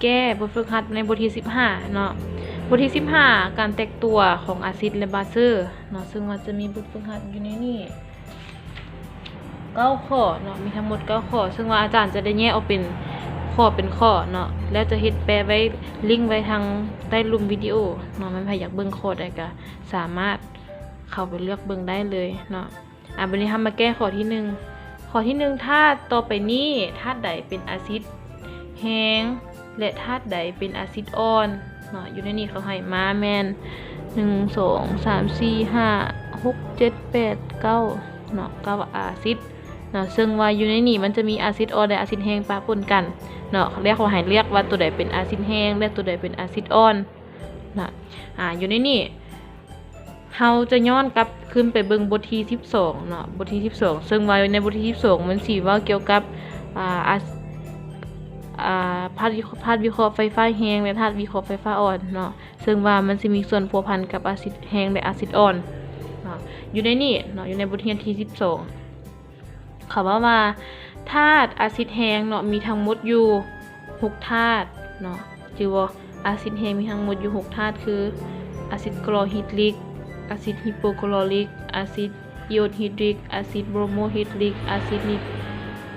ແກ້ບົດຝຶກຫັດໃນບົດທີສິບຫ້າເນາະ. ບົດທີສິບຫ້າ ການແຕກຕົວຂອງອາຊິດ ແລະ ບາເຊີເນາະ, ເຊິ່ງວ່າຈະມີບົດຝຶກຫັດຢູ່ໃນນີ້ເກົ້າຂໍ້ເນາະ, ມີທັງໝົດເກົ້າຂໍ້, ເຊິ່ງວ່າອາຈານຈະໄດ້ແຍກອອກເປັນຂໍ້ເປັນຂໍ້ເນາະ, ແລ້ວຈະເຮັດແປະໄວ້ ລິ້ງໄວ້ທາງໃຕ້ລຸ່ມວິດີໂອເນາະ. ແມ່ນໃຜຢາກເບິ່ງຂໍ້ໃດກໍສາມາດເຂົ້າໄປເລືອກເບິ່ງໄດ້ເລີຍເນາະ. ອາ ບັດນີ້ເຮົາມາແກ້ຂໍ້ທີໜຶ່ງ. ຂໍ້ທີໜຶ່ງ ທາດຕໍ່ໄປນີ້ ທາດໃດເປັນອາຊິດແຮງ ແລະ ທາດໃດເປັນອາຊິດອ່ອນເນາະ? ຢູ່ໃນນີ້ເຂົາໃຫ້ມາແມ່ນ ໜຶ່ງ ສອງ ສາມ ສີ່ ຫ້າ ຫົກ ເຈັດ ແປດ ເກົ້າເນາະ, ເກົ້າອາຊິດເນາະ, ເຊິ່ງວ່າຢູ່ໃນນີ້ມັນຈະມີອາຊິດອ່ອນ ແລະ ອາຊິດແຮງປະປົນກັນເນາະ, ແລ້ວເຂົາໃຫ້ເລືອກວ່າຕົວໃດເປັນອາຊິດແຮງ ແລະ ຕົວໃດເປັນອາຊິດອ່ອນເນາະ. ອາ ຢູ່ໃນນີ້ ເຮົາຈະຍ້ອນກັບຄືນໄປເບິ່ງບົດທີສິບສອງເນາະ, ບົດທີສິບສອງ ເຊິ່ງວ່າໃນບົດທີສິບສອງ ມັນຊິເວົ້າກ່ຽວກັບ ອາ ອາ ອາ ພາດວິເຄາະ ພາດວິເຄາະໄຟຟ້າແຮງ ແລະ ທາດວິເຄາະໄຟຟ້າອ່ອນເນາະ, ເຊິ່ງວ່າມັນຊິມີສ່ວນພົວພັນກັບອາຊິດແຮງ ແລະ ອາຊິດອ່ອນເນາະ. ຢູ່ໃນນີ້ເນາະ, ຢູ່ໃນບົດຮຽນທີສິບສອງ ເຂົາເວົ້າວ່າ ທາດອາຊິດແຮງເນາະ ມີທັງໝົດຢູ່ຫົກທາດເນາະ, ຈື່ບໍ່? ອາຊິດແຮງມີທັງໝົດຢູ່ຫົກທາດ ຄື ອາຊິດຄລໍຮາຍດຣິກ, ອາຊິດຮີໂປຄລໍຣິກ, ອາຊິດອີໂອດຮາຍດຣິກ, ອາຊິດໂບໂມຮາຍດຣິກ, ອາຊິດນິດ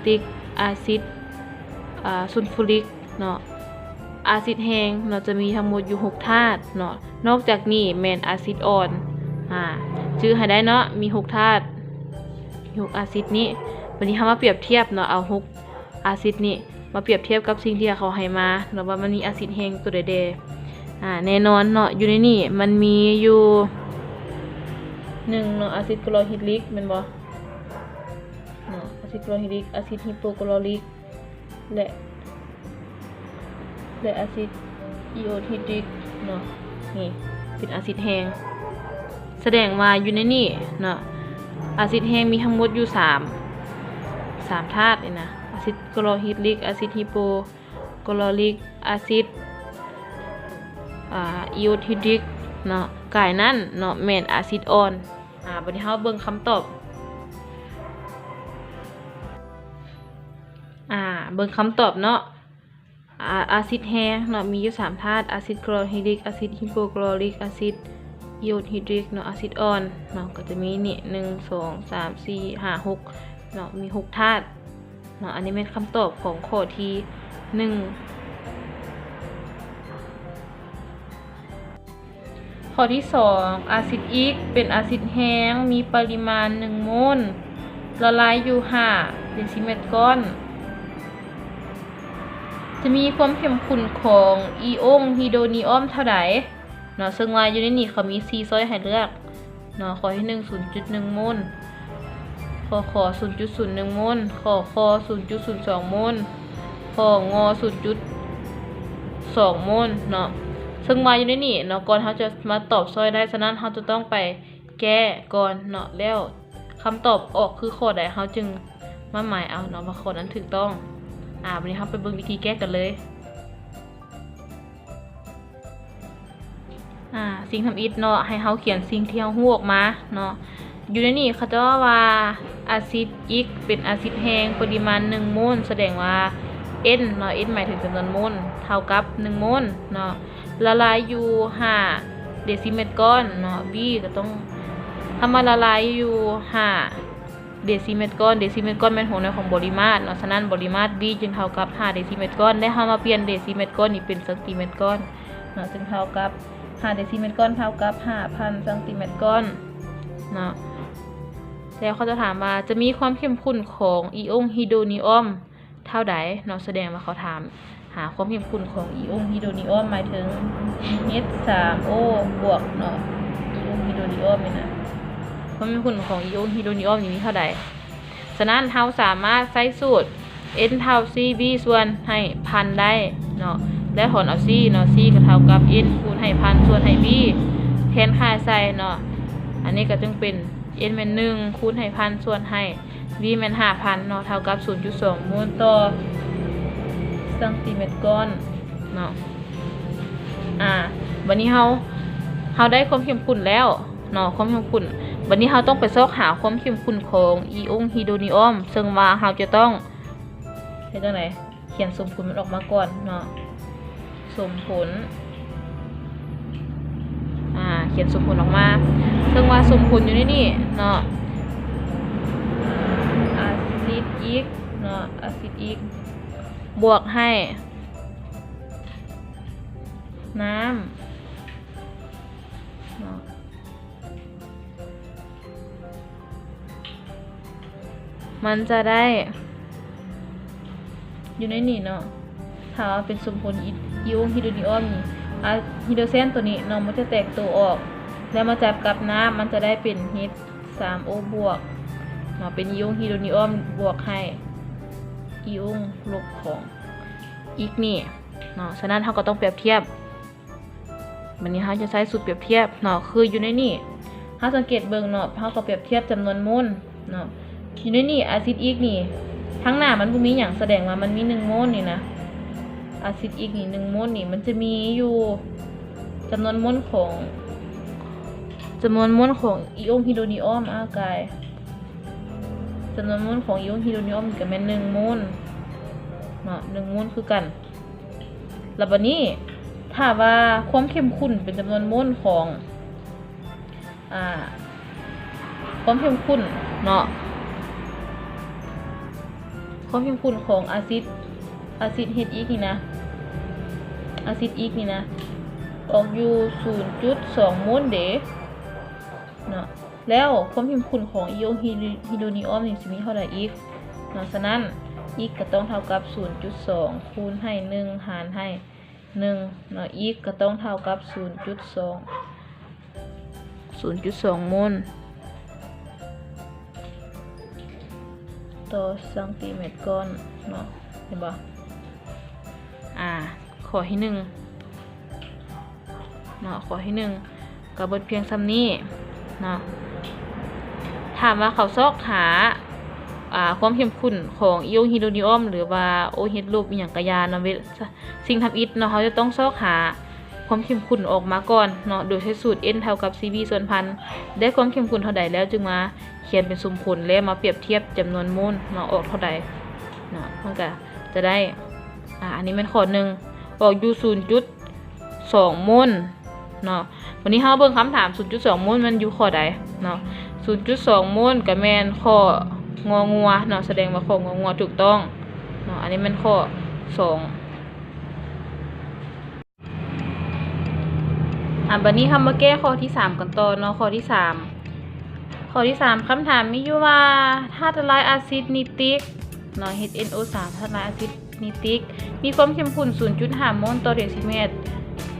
ຣິກ, ອາຊິດ ອາ ຊູນຟູຣິກເນາະ. ອາຊິດແຮງເນາະ ຈະມີທັງໝົດຢູ່ຫົກທາດເນາະ, ນອກຈາກນີ້ແມ່ນອາຊິດອ່ອນ. ອາ ຈື່ໃຫ້ໄດ້ເນາະ, ມີຫົກທາດ ມີຫົກອາຊິດນີ້. ບັດນີ້ເຮົາມາປຽບທຽບເນາະ, ເອົາຫົກອາຊິດນີ້ມາປຽບທຽບກັບສິ່ງທີ່ເຂົາໃຫ້ມາເນາະ, ວ່າມັນມີອາຊິດແຮງຕົວໃດແດ່. ອາ ແນ່ນອນເນາະ, ຢູ່ໃນນີ້ມັນມີຢູ່ ໜຶ່ງເນາະ, ອາຊິດຄລໍຮາຍດຣິກແມ່ນບໍ່ເນາະ, ອາຊິດຄລໍຮາຍດຣິກ, ອາຊິດຮີໂປຄລໍຣິກ ແລະ ແລະ ອາຊິດອີໂອດຮາຍດຣິກເນາະ, ນີ້ເປັນອາຊິດແຮງ. ສະແດງວ່າຢູ່ໃນນີ້ເນາະ ອາຊິດແຮງມີທັງໝົດຢູ່ສາມ ສາມທາດນີ້ນະ, ອາຊິດຄລໍຮາຍດຣິກ, ອາຊິດຮີໂປຄລໍຣິກ, ອາຊິດ ອາ ອີໂອດຮາຍດຣິກເນາະ, ກາຍນັ້ນເນາະ ແມ່ນອາຊິດອ່ອນ. ອາ ບັດນີ້ເຮົາເບິ່ງຄຳຕອບ. ອາ ເບິ່ງຄຳຕອບເນາະ. ອາ ອາຊິດແຮງເນາະ ມີຢູ່ສາມທາດ, ອາຊິດຄລໍຮາຍດຣິກ, ອາຊິດຮີໂປຄລໍຣິກ, ອາຊິດອີໂອດຮາຍດຣິກເນາະ, ອາຊິດອ່ອນເນາະ, ກໍຈະມີນີ້ ໜຶ່ງ ສອງ ສາມ ສີ່ ຫ້າ ຫົກເນາະ, ມີຫົກທາດເນາະ. ອັນນີ້ແມ່ນຄຳຕອບຂອງຂໍ້ທີໜຶ່ງ. ຂໍ້ທີສອງ ອາຊິດອິກ ເປັນອາຊິດແຮງ ມີປະລິມານໜຶ່ງໂມນ ລະລາຍຢູ່ຫ້າເດຊິແມັດກ້ອນ ຈະມີຄວາມເຂັ້ມຂຸ້ນຂອງອີອົງຮີໂດນີອອມເທົ່າໃດເນາະ? ເຊິ່ງວ່າຢູ່ໃນນີ້ເຂົາມີສີ່ຊ້ອຍໃຫ້ເລືອກເນາະ, ຂໍ້ທີໜຶ່ງ ສູນຈຸດໜຶ່ງໂມນ, ຂໍ ຂໍ ສູນຈຸດສູນໜຶ່ງໂມນ, ຂໍ ຂໍ ສູນຈຸດສູນສອງໂມນ, ຂໍ ງໍ ສູນຈຸດສອງໂມນເນາະ. ເຊິ່ງວ່າຢູ່ໃນນີ້ເນາະ, ກ່ອນເຮົາຈະມາຕອບຊ້ອຍໄດ້, ສະນັ້ນເຮົາຈະຕ້ອງໄປແກ້ກ່ອນເນາະ, ແລ້ວຄຳຕອບອອກຄືຂໍ້ໃດ ເຮົາຈຶ່ງມາໝາຍເອົາເນາະວ່າຂໍ້ນັ້ນຖືກຕ້ອງ. ອາ ບັດນີ້ເຮົາໄປເບິ່ງວິທີແກ້ກັນເລີຍ. ອາ ສິ່ງທຳອິດເນາະ, ໃຫ້ເຮົາຂຽນສິ່ງທີ່ເຮົາຮູ້ອອກມາເນາະ. ຢູ່ໃນນີ້ເຂົາເຈົ້າວ່າອາຊິດອິກເປັນອາຊິດແຮງປະລິມານໜຶ່ງໂມນ, ສະແດງວ່າ N ເນາະ, N ໝາຍເຖິງຈຳນວນໂມນ ເທົ່າກັບໜຶ່ງໂມນເນາະ, ລະລາຍຢູ່ຫ້າເດຊິແມັດກ້ອນເນາະ, B ກໍຕ້ອງ ຄຳວ່າລະລາຍຢູ່ຫ້າ ເດຊິແມັດກ້ອນ, ເດຊິແມັດກ້ອນແມ່ນຫົວໜ່ວຍຂອງປະລິມາດເນາະ, ສະນັ້ນປະລິມາດ B ຈຶ່ງເທົ່າກັບຫ້າເດຊິແມັດກ້ອນ, ແລະ ເຮົາມາປ່ຽນເດຊິແມັດກ້ອນນີ້ເປັນຊັງຕີແມັດກ້ອນເນາະ, ຈຶ່ງເທົ່າກັບຫ້າເດຊິແມັດກ້ອນເທົ່າກັບຫ້າພັນຊັງຕີແມັດກ້ອນເນາະ. ແລ້ວເຂົາຈະຖາມວ່າ ຈະມີຄວາມເຂັ້ມຂຸ້ນຂອງອີອົງຮີໂດນີອອມ ເທົ່າໃດເນາະ, ສະແດງວ່າເຂົາຖາມຫາຄວາມເຂັ້ມຂຸ້ນຂອງອີອົງຮີໂດນີອອມ ໝາຍເຖິງ H ສາມ O ບວກເນາະ, ອີອົງຮີໂດນີອອມນີ້ນະ, ຄວາມເຂັ້ມຂຸ້ນຂອງອີອົງຮີໂດນີອອມນີ້ມີເທົ່າໃດ? ສະນັ້ນເຮົາສາມາດໃຊ້ສູດ N ເທົ່າ C B ສ່ວນໃຫ້ພັນໄດ້ເນາະ, ແລ້ວຖອນເອົາ C ເນາະ, C ກໍເທົ່າກັບ N ຄູນໃຫ້ພັນສ່ວນໃຫ້ B ແທນຄ່າໃສ່ເນາະ, ອັນນີ້ກໍຈຶ່ງເປັນ N ແມ່ນໜຶ່ງ ຄູນໃຫ້ພັນ ສ່ວນໃຫ້ V ແມ່ນຫ້າພັນເນາະ ເທົ່າກັບສູນຈຸດສອງໂມນຕໍ່ຊັງຕີແມັດກ້ອນເນາະ. ອາ ບັດນີ້ເຮົາ ເຮົາໄດ້ຄວາມເຂັ້ມຂຸ້ນແລ້ວເນາະ ຄວາມເຂັ້ມຂຸ້ນ. ບັດນີ້ເຮົາຕ້ອງໄປຊອກຫາຄວາມເຂັ້ມຂຸ້ນຂອງອີອົງຮີໂດນີອອມ ເຊິ່ງວ່າເຮົາຈະຕ້ອງເຮັດຈັ່ງໃດ? ຂຽນສົມຜົນມັນອອກມາກ່ອນເນາະ. ສົມຜົນ ອາ ຂຽນສົມຜົນອອກມາ ເຊິ່ງວ່າສົມຜົນຢູ່ໃນນີ້ເນາະ ອາຊິດອີກເນາະ ອາຊິດອີກ ບວກໃຫ້ນ້ຳເນາະ ມັນຈະໄດ້ຢູ່ໃນນີ້ເນາະ ຖ້າວ່າເປັນສົມຜົນອີ ອີອົງຮີໂດຣນີອອມນີ້ ອາ ຮີໂດຣແຊນໂຕນີ້ເນາະ ມັນຈະແຕກໂຕອອກ ແລ້ວມາຈັບກັບນ້ຳ ມັນຈະໄດ້ເປັນເຮັດສາມໂອບວກເນາະ ເປັນອີອົງຮີໂດຣນີອອມບວກໃຫ້ອີອົງລົບຂອງອີກນີ້ເນາະ ສະນັ້ນເຮົາກໍຕ້ອງປຽບທຽບ ບັດນີ້ເຮົາຈະໃຊ້ສູດປຽບທຽບເນາະ ຄືຢູ່ໃນນີ້ ເຮົາສັງເກດເບິ່ງເນາະ ເຮົາກໍປຽບທຽບຈຳນວນໂມນເນາະ ຢູ່ໃນນີ້ອາຊິດອີກນີ້ ທາງໜ້າມັນບໍ່ມີຫຍັງ ສະແດງວ່າມັນມີໜຶ່ງໂມນນີ້ນະ ອາຊິດອີກນີ້ໜຶ່ງໂມນນີ້ ມັນຈະມີຢູ່ຈຳນວນໂມນຂອງ ຈຳນວນໂມນຂອງອີອົງຮີໂດຣນີອອມ ອາ ກາຍ ຈຳນວນໂມນຂອງອີອົງຮີໂດຣນີອອມນີ້ກໍແມ່ນໜຶ່ງໂມນເນາະ ໜຶ່ງໂມນຄືກັນ. ແລ້ວບັດນີ້ ຖ້າວ່າຄວາມເຂັ້ມຂຸ້ນເປັນຈຳນວນໂມນຂອງ ອາ ຄວາມເຂັ້ມຂຸ້ນເນາະ ຄວາມເຂັ້ມຂຸ້ນຂອງອາຊິດ ອາຊິດເຮັດອີກນີ້ນະ ອາຊິດອີກນີ້ນະ ອອກຢູ່ສູນຈຸດສອງໂມນເດເນາະ ແລ້ວຄວາມເຂັ້ມຂຸ້ນຂອງອີອົງຮີ ຮີໂດຣນີອອມນີ້ຊິມີເທົ່າໃດອີກເນາະ ສະນັ້ນ ອີກກໍຕ້ອງເທົ່າກັບສູນຈຸດສອງ ຄູນໃຫ້ໜຶ່ງ ຫານໃຫ້ໜຶ່ງເນາະ ອີກກໍຕ້ອງເທົ່າກັບສູນຈຸດສອງ ສູນຈຸດສອງໂມນຕໍ່ຊັງຕີແມັດກ້ອນເນາະ ເຫັນບໍ່? ອາ ຂໍ້ທີໜຶ່ງເນາະ ຂໍ້ທີໜຶ່ງ ກໍເບິດພຽງສ່ຳນີ້ເນາະ ຖາມວ່າເຂົາຊອກຫາ ອາ ຄວາມເຂັ້ມຂຸ້ນຂອງອີອົງຮີໂດຣນີອອມ ຫຼືວ່າໂອເຮັດລົບອີ່ຫຍັງກະຢ່າເນາະ ເວ ສິ່ງທຳອິດເນາະ ເຮົາຈະຕ້ອງຊອກຫາຄວາມເຂັ້ມຂຸ້ນອອກມາກ່ອນເນາະ ໂດຍໃຊ້ສູດ N ເທົ່າກັບ C V ສ່ວນພັນ ໄດ້ຄວາມເຂັ້ມຂຸ້ນເທົ່າໃດແລ້ວ ຈຶ່ງມາຂຽນເປັນສົມຜົນ ແລະ ມາປຽບທຽບຈຳນວນໂມນເນາະ ອອກເທົ່າໃດເນາະ ມັນກະຈະໄດ້ ອາ ອັນນີ້ແມ່ນຂໍ້ໜຶ່ງ ອອກຢູ່ສູນຈຸດສອງໂມນເນາະ ວັນນີ້ເຮົາເບິ່ງຄຳຖາມສູນຈຸດສອງໂມນມັນຢູ່ຂໍ້ໃດເນາະ ສູນຈຸດສອງໂມນກໍແມ່ນຂໍ້ງໍງົວເນາະ ສະແດງວ່າຂໍ້ງໍງົວຖືກຕ້ອງເນາະ ອັນນີ້ແມ່ນຂໍ້ສອງ ອາ ບັດນີ້ເຮົາມາແກ້ຂໍ້ທີສາມກັນຕໍ່ເນາະ ຂໍ້ທີສາມ ຂໍ້ທີສາມ ຄຳຖາມມີຢູ່ວ່າ ທາດລາຍອາຊິດນິຕິກເນາະ H N O ສາມ ທາດລາຍອາຊິດ ນິຕິກ ມີຄວາມເຂັ້ມຂຸ້ນສູນຈຸດຫ້າໂມນຕໍ່ເດຊິແມັດ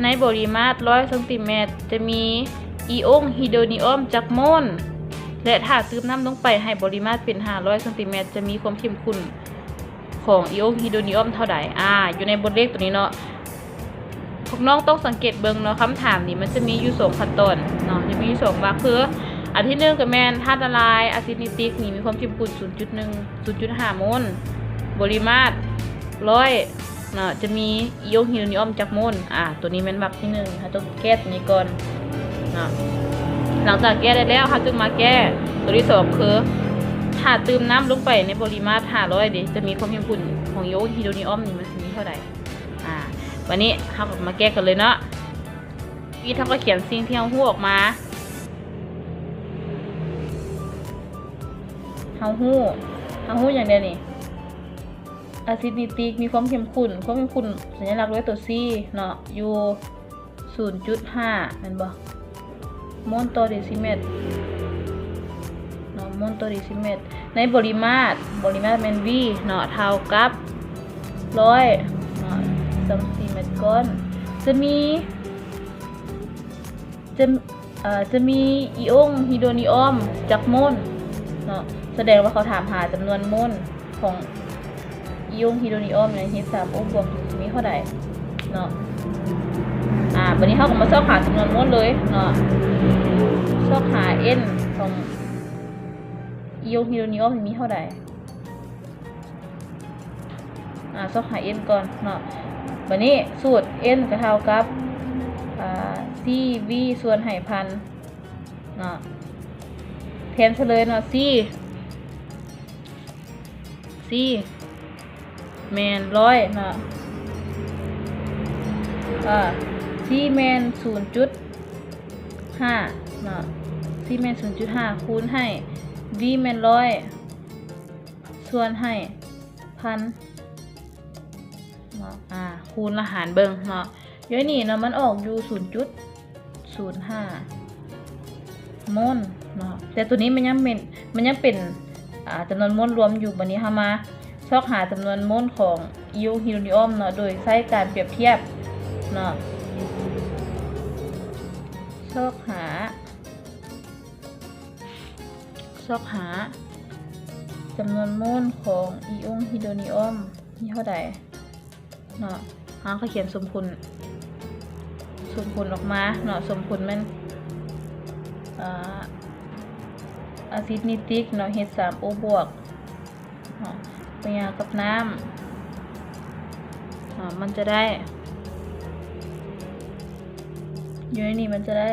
ໃນບໍລິມາດຮ້ອຍຊັງຕີແມັດ ຈະມີອີອົງຮີໂດຣນີອອມຈັກໂມນ ແລະ ຖ້າຕື່ມນ້ຳລົງໄປໃຫ້ບໍລິມາດເປັນຫ້າຮ້ອຍຊັງຕີແມັດ ຈະມີຄວາມເຂັ້ມຂຸ້ນຂອງອີອົງຮີໂດຣນີອອມເທົ່າໃດ? ອາ ຢູ່ໃນບົດເລກໂຕນີ້ເນາະ ພວກນ້ອງຕ້ອງສັງເກດເບິ່ງເນາະ ຄຳຖາມນີ້ມັນຈະມີຢູ່ສອງຂັ້ນຕອນເນາະ ຈະມີຢູ່ສອງວັກ ຄື ອັນທີໜຶ່ງກໍແມ່ນທາດລະລາຍອາຊິດນິຕິກນີ້ມີຄວາມເຂັ້ມຂຸ້ນສູນຈຸດໜຶ່ງ ສູນຈຸດຫ້າໂມນ ບໍລິມາດຮ້ອຍເນາະ ຈະມີອີອົງຮີໂດຣນີອອມຈັກໂມນ? ອາ ໂຕນີ້ແມ່ນວັກທີໜຶ່ງ ເຮົາຕ້ອງແກ້ໂຕນີ້ກ່ອນເນາະ ຫຼັງຈາກແກ້ໄດ້ແລ້ວ ເຮົາຈຶ່ງມາແກ້ໂຕທີສອງ ຄື ຖ້າຕື່ມນ້ຳລົງໄປໃນບໍລິມາດຫ້າຮ້ອຍເດ ຈະມີຄວາມເຂັ້ມຂຸ້ນຂອງອີອົງຮີໂດຣນີອອມນີ້ມັນຊິມີເທົ່າໃດ? ອາ ບັດນີ້ເຮົາກໍມາແກ້ກັນເລີຍເນາະ ວິທີເຮົາກໍຂຽນສິ່ງທີ່ເຮົາຮູ້ອອກມາ ເຮົາຮູ້ ເຮົາຮູ້ຫຍັງແດ່ນີ້? ອາຊິດນິຕິກມີຄວາມເຂັ້ມຂຸ້ນ ຄວາມເຂັ້ມຂຸ້ນສັນຍະລັກດ້ວຍຕົວ C ເນາະ ຢູ່ສູນຈຸດຫ້າ ແມ່ນບໍ່? ໂມນຕໍ່ເດຊິແມັດເນາະ ໂມນຕໍ່ເດຊິແມັດ ໃນບໍລິມາດ ບໍລິມາດແມ່ນ V ເນາະ ເທົ່າກັບຮ້ອຍເນາະ ຊັງຕີແມັດກ້ອນ ຈະມີ ຈະ ເອີ ຈະມີອີອົງຮີໂດຣນີອອມຈັກໂມນເນາະ ສະແດງວ່າເຂົາຖາມຫາຈຳນວນໂມນຂອງອີອົງຮີໂດຣນີອອມໃນເຮັດສາມໂອບວກ ມີເທົ່າໃດເນາະ ອາ ບັດນີ້ເຮົາກໍມາຊອກຫາຈຳນວນໂມນເລີຍເນາະ ຊອກຫາ N ຂອງອີອົງຮີໂດຣນີອອມມີເທົ່າໃດ? ອາ ຊອກຫາ N ກ່ອນເນາະ ບັດນີ້ສູດ N ກໍເທົ່າກັບ ອາ C V ສ່ວນໃຫ້ພັນເນາະ ແທນໃສ່ເລີຍເນາະ C C ແມ່ນຮ້ອຍເນາະ ອ່າ C ແມ່ນສູນຈຸດຫ້າເນາະ C ແມ່ນສູນຈຸດຫ້າ ຄູນໃຫ້ V ແມ່ນຮ້ອຍ ສ່ວນໃຫ້ພັນເນາະ ອ່າ ຄູນລະຫານເບິ່ງເນາະ ຢູ່ໃນນີ້ເນາະ ມັນອອກຢູ່ສູນຈຸດສູນຫ້າໂມນເນາະ ແຕ່ໂຕນີ້ມັນຍັງເປັນ ມັນຍັງເປັນ ອ່າ ຈຳນວນໂມນລວມຢູ່. ບັດນີ້ເຮົາມາຊອກຫາຈຳນວນໂມນຂອງອີອົງຮີໂດຣນີອອມເນາະ ໂດຍໃຊ້ການປຽບທຽບເນາະ ຊອກຫາ ຊອກຫາຈຳນວນໂມນຂອງອີອົງຮີໂດຣນີອອມມີເທົ່າໃດເນາະ ເຮົາກໍຂຽນສົມຜົນ ສົມຜົນອອກມາເນາະ ສົມຜົນແມ່ນ ເອີ ອາຊິດນິຕິກເນາະ H ສາມ O ບວກເນາະ ປະຫຍັດກັບນ້ຳເນາະ ມັນຈະໄດ້ ຢູ່ໃນນີ້ມັນຈະໄດ້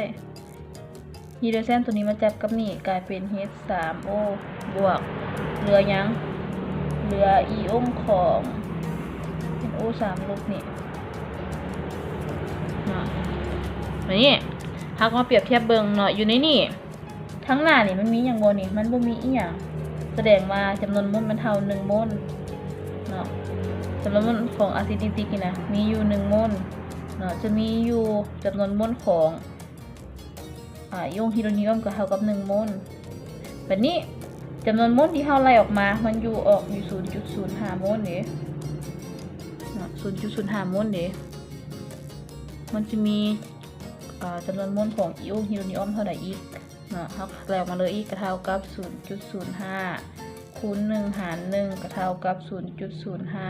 ຮີໂດຣເຊນໂຕນີ້ມາຈັບກັບນີ້ ກາຍເປັນ H ສາມ O ບວກ ເຫຼືອຫຍັງ? ເຫຼືອອີອົງຂອງ ເປັນ O ສາມລົບນີ້ເນາະ ບາດນີ້ເຮົາກໍມາປຽບທຽບເບິ່ງເນາະ ຢູ່ໃນນີ້ ທາງໜ້ານີ້ມັນມີຫຍັງບໍ່ນີ້? ມັນບໍ່ມີອີ່ຫຍັງ ສະແດງວ່າຈຳນວນໂມນມັນເທົ່າໜຶ່ງໂມນເນາະ ຈຳນວນໂມນຂອງອາຊິດນິຕິກນີ້ນະ ມີຢູ່ໜຶ່ງໂມນເນາະ ຈະມີຢູ່ຈຳນວນໂມນຂອງ ອາ ອີອົງຮີໂດຣນີອອມກໍເທົ່າກັບໜຶ່ງໂມນ. ບາດນີ້ຈຳນວນໂມນທີ່ເຮົາໄລ່ອອກມາ ມັນຢູ່ ອອກຢູ່ ສູນຈຸດສູນຫ້າໂມນເດ້ເນາະ ສູນຈຸດສູນຫ້າໂມນເດ້ ມັນຈະມີ ເອີ ຈຳນວນໂມນຂອງອີອົງຮີໂດຣນີອອມເທົ່າໃດອີກເນາະ ເຮົາໄລ່ອອກມາເລີຍ ອີກກໍເທົ່າກັບສູນຈຸດສູນຫ້າ ຄູນໜຶ່ງຫານໜຶ່ງກໍເທົ່າກັບສູນຈຸດສູນຫ້າ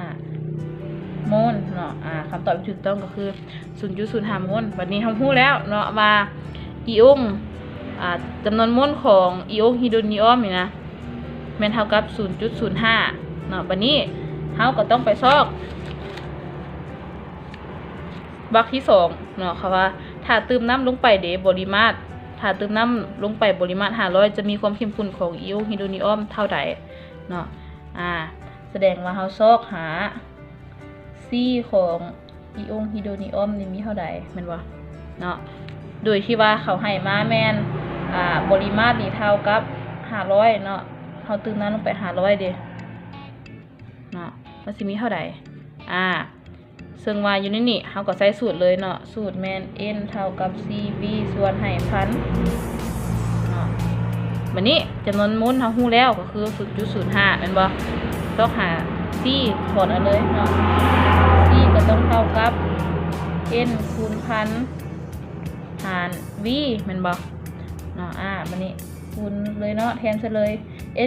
ໂມນເນາະ ອາ ຄຳຕອບທີ່ຖືກຕ້ອງກໍຄືສູນຈຸດສູນຫ້າໂມນ. ບັດນີ້ເຮົາຮູ້ແລ້ວເນາະວ່າອີອົງ ອາ ຈຳນວນໂມນຂອງອີອົງຮີໂດຣນີອອມນີ້ນະ ແມ່ນເທົ່າກັບສູນຈຸດສູນຫ້າເນາະ. ບັດນີ້ເຮົາກໍຕ້ອງໄປຊອກ ວັກທີສອງເນາະ ເຂົາວ່າ ຖ້າຕື່ມນ້ຳລົງໄປເດ ບໍລິມາດ ຖ້າຕື່ມນ້ຳລົງໄປ ບໍລິມາດຫ້າຮ້ອຍ ຈະມີຄວາມເຂັ້ມຂຸ້ນຂອງອີອົງຮີໂດຣນີອອມເທົ່າໃດເນາະ. ອາ ສະແດງວ່າເຮົາຊອກຫາ C ຂອງອີອົງຮີໂດຣນີອອມນີ້ມີເທົ່າໃດ ແມ່ນບໍ່ເນາະ ໂດຍທີ່ວ່າເຂົາໃຫ້ມາແມ່ນ ອາ ບໍລິມາດນີ້ເທົ່າກັບຫ້າຮ້ອຍເນາະ ເຮົາຕື່ມນ້ຳລົງໄປຫ້າຮ້ອຍເດເນາະ ມັນຊິມີເທົ່າໃດ ອາ ເຊິ່ງວ່າຢູ່ໃນນີ້ເຮົາກໍໃຊ້ສູດເລີຍເນາະ ສູດແມ່ນ N ເທົ່າກັບ C V ສ່ວນໃຫ້ພັນເນາະ. ບາດນີ້ຈຳນວນໂມນເຮົາຮູ້ແລ້ວກໍຄືສູນຈຸດສູນຫ້າແມ່ນບໍ່? ຊອກຫາ C ຖອນເອົາເລີຍເນາະ C ກໍຕ້ອງເທົ່າກັບ N ຄູນພັນຫານ V ແມ່ນບໍ່ເນາະ? ອາ ບາດນີ້ຄູນເລີຍເນາະ ແທນໃສ່ເລີຍ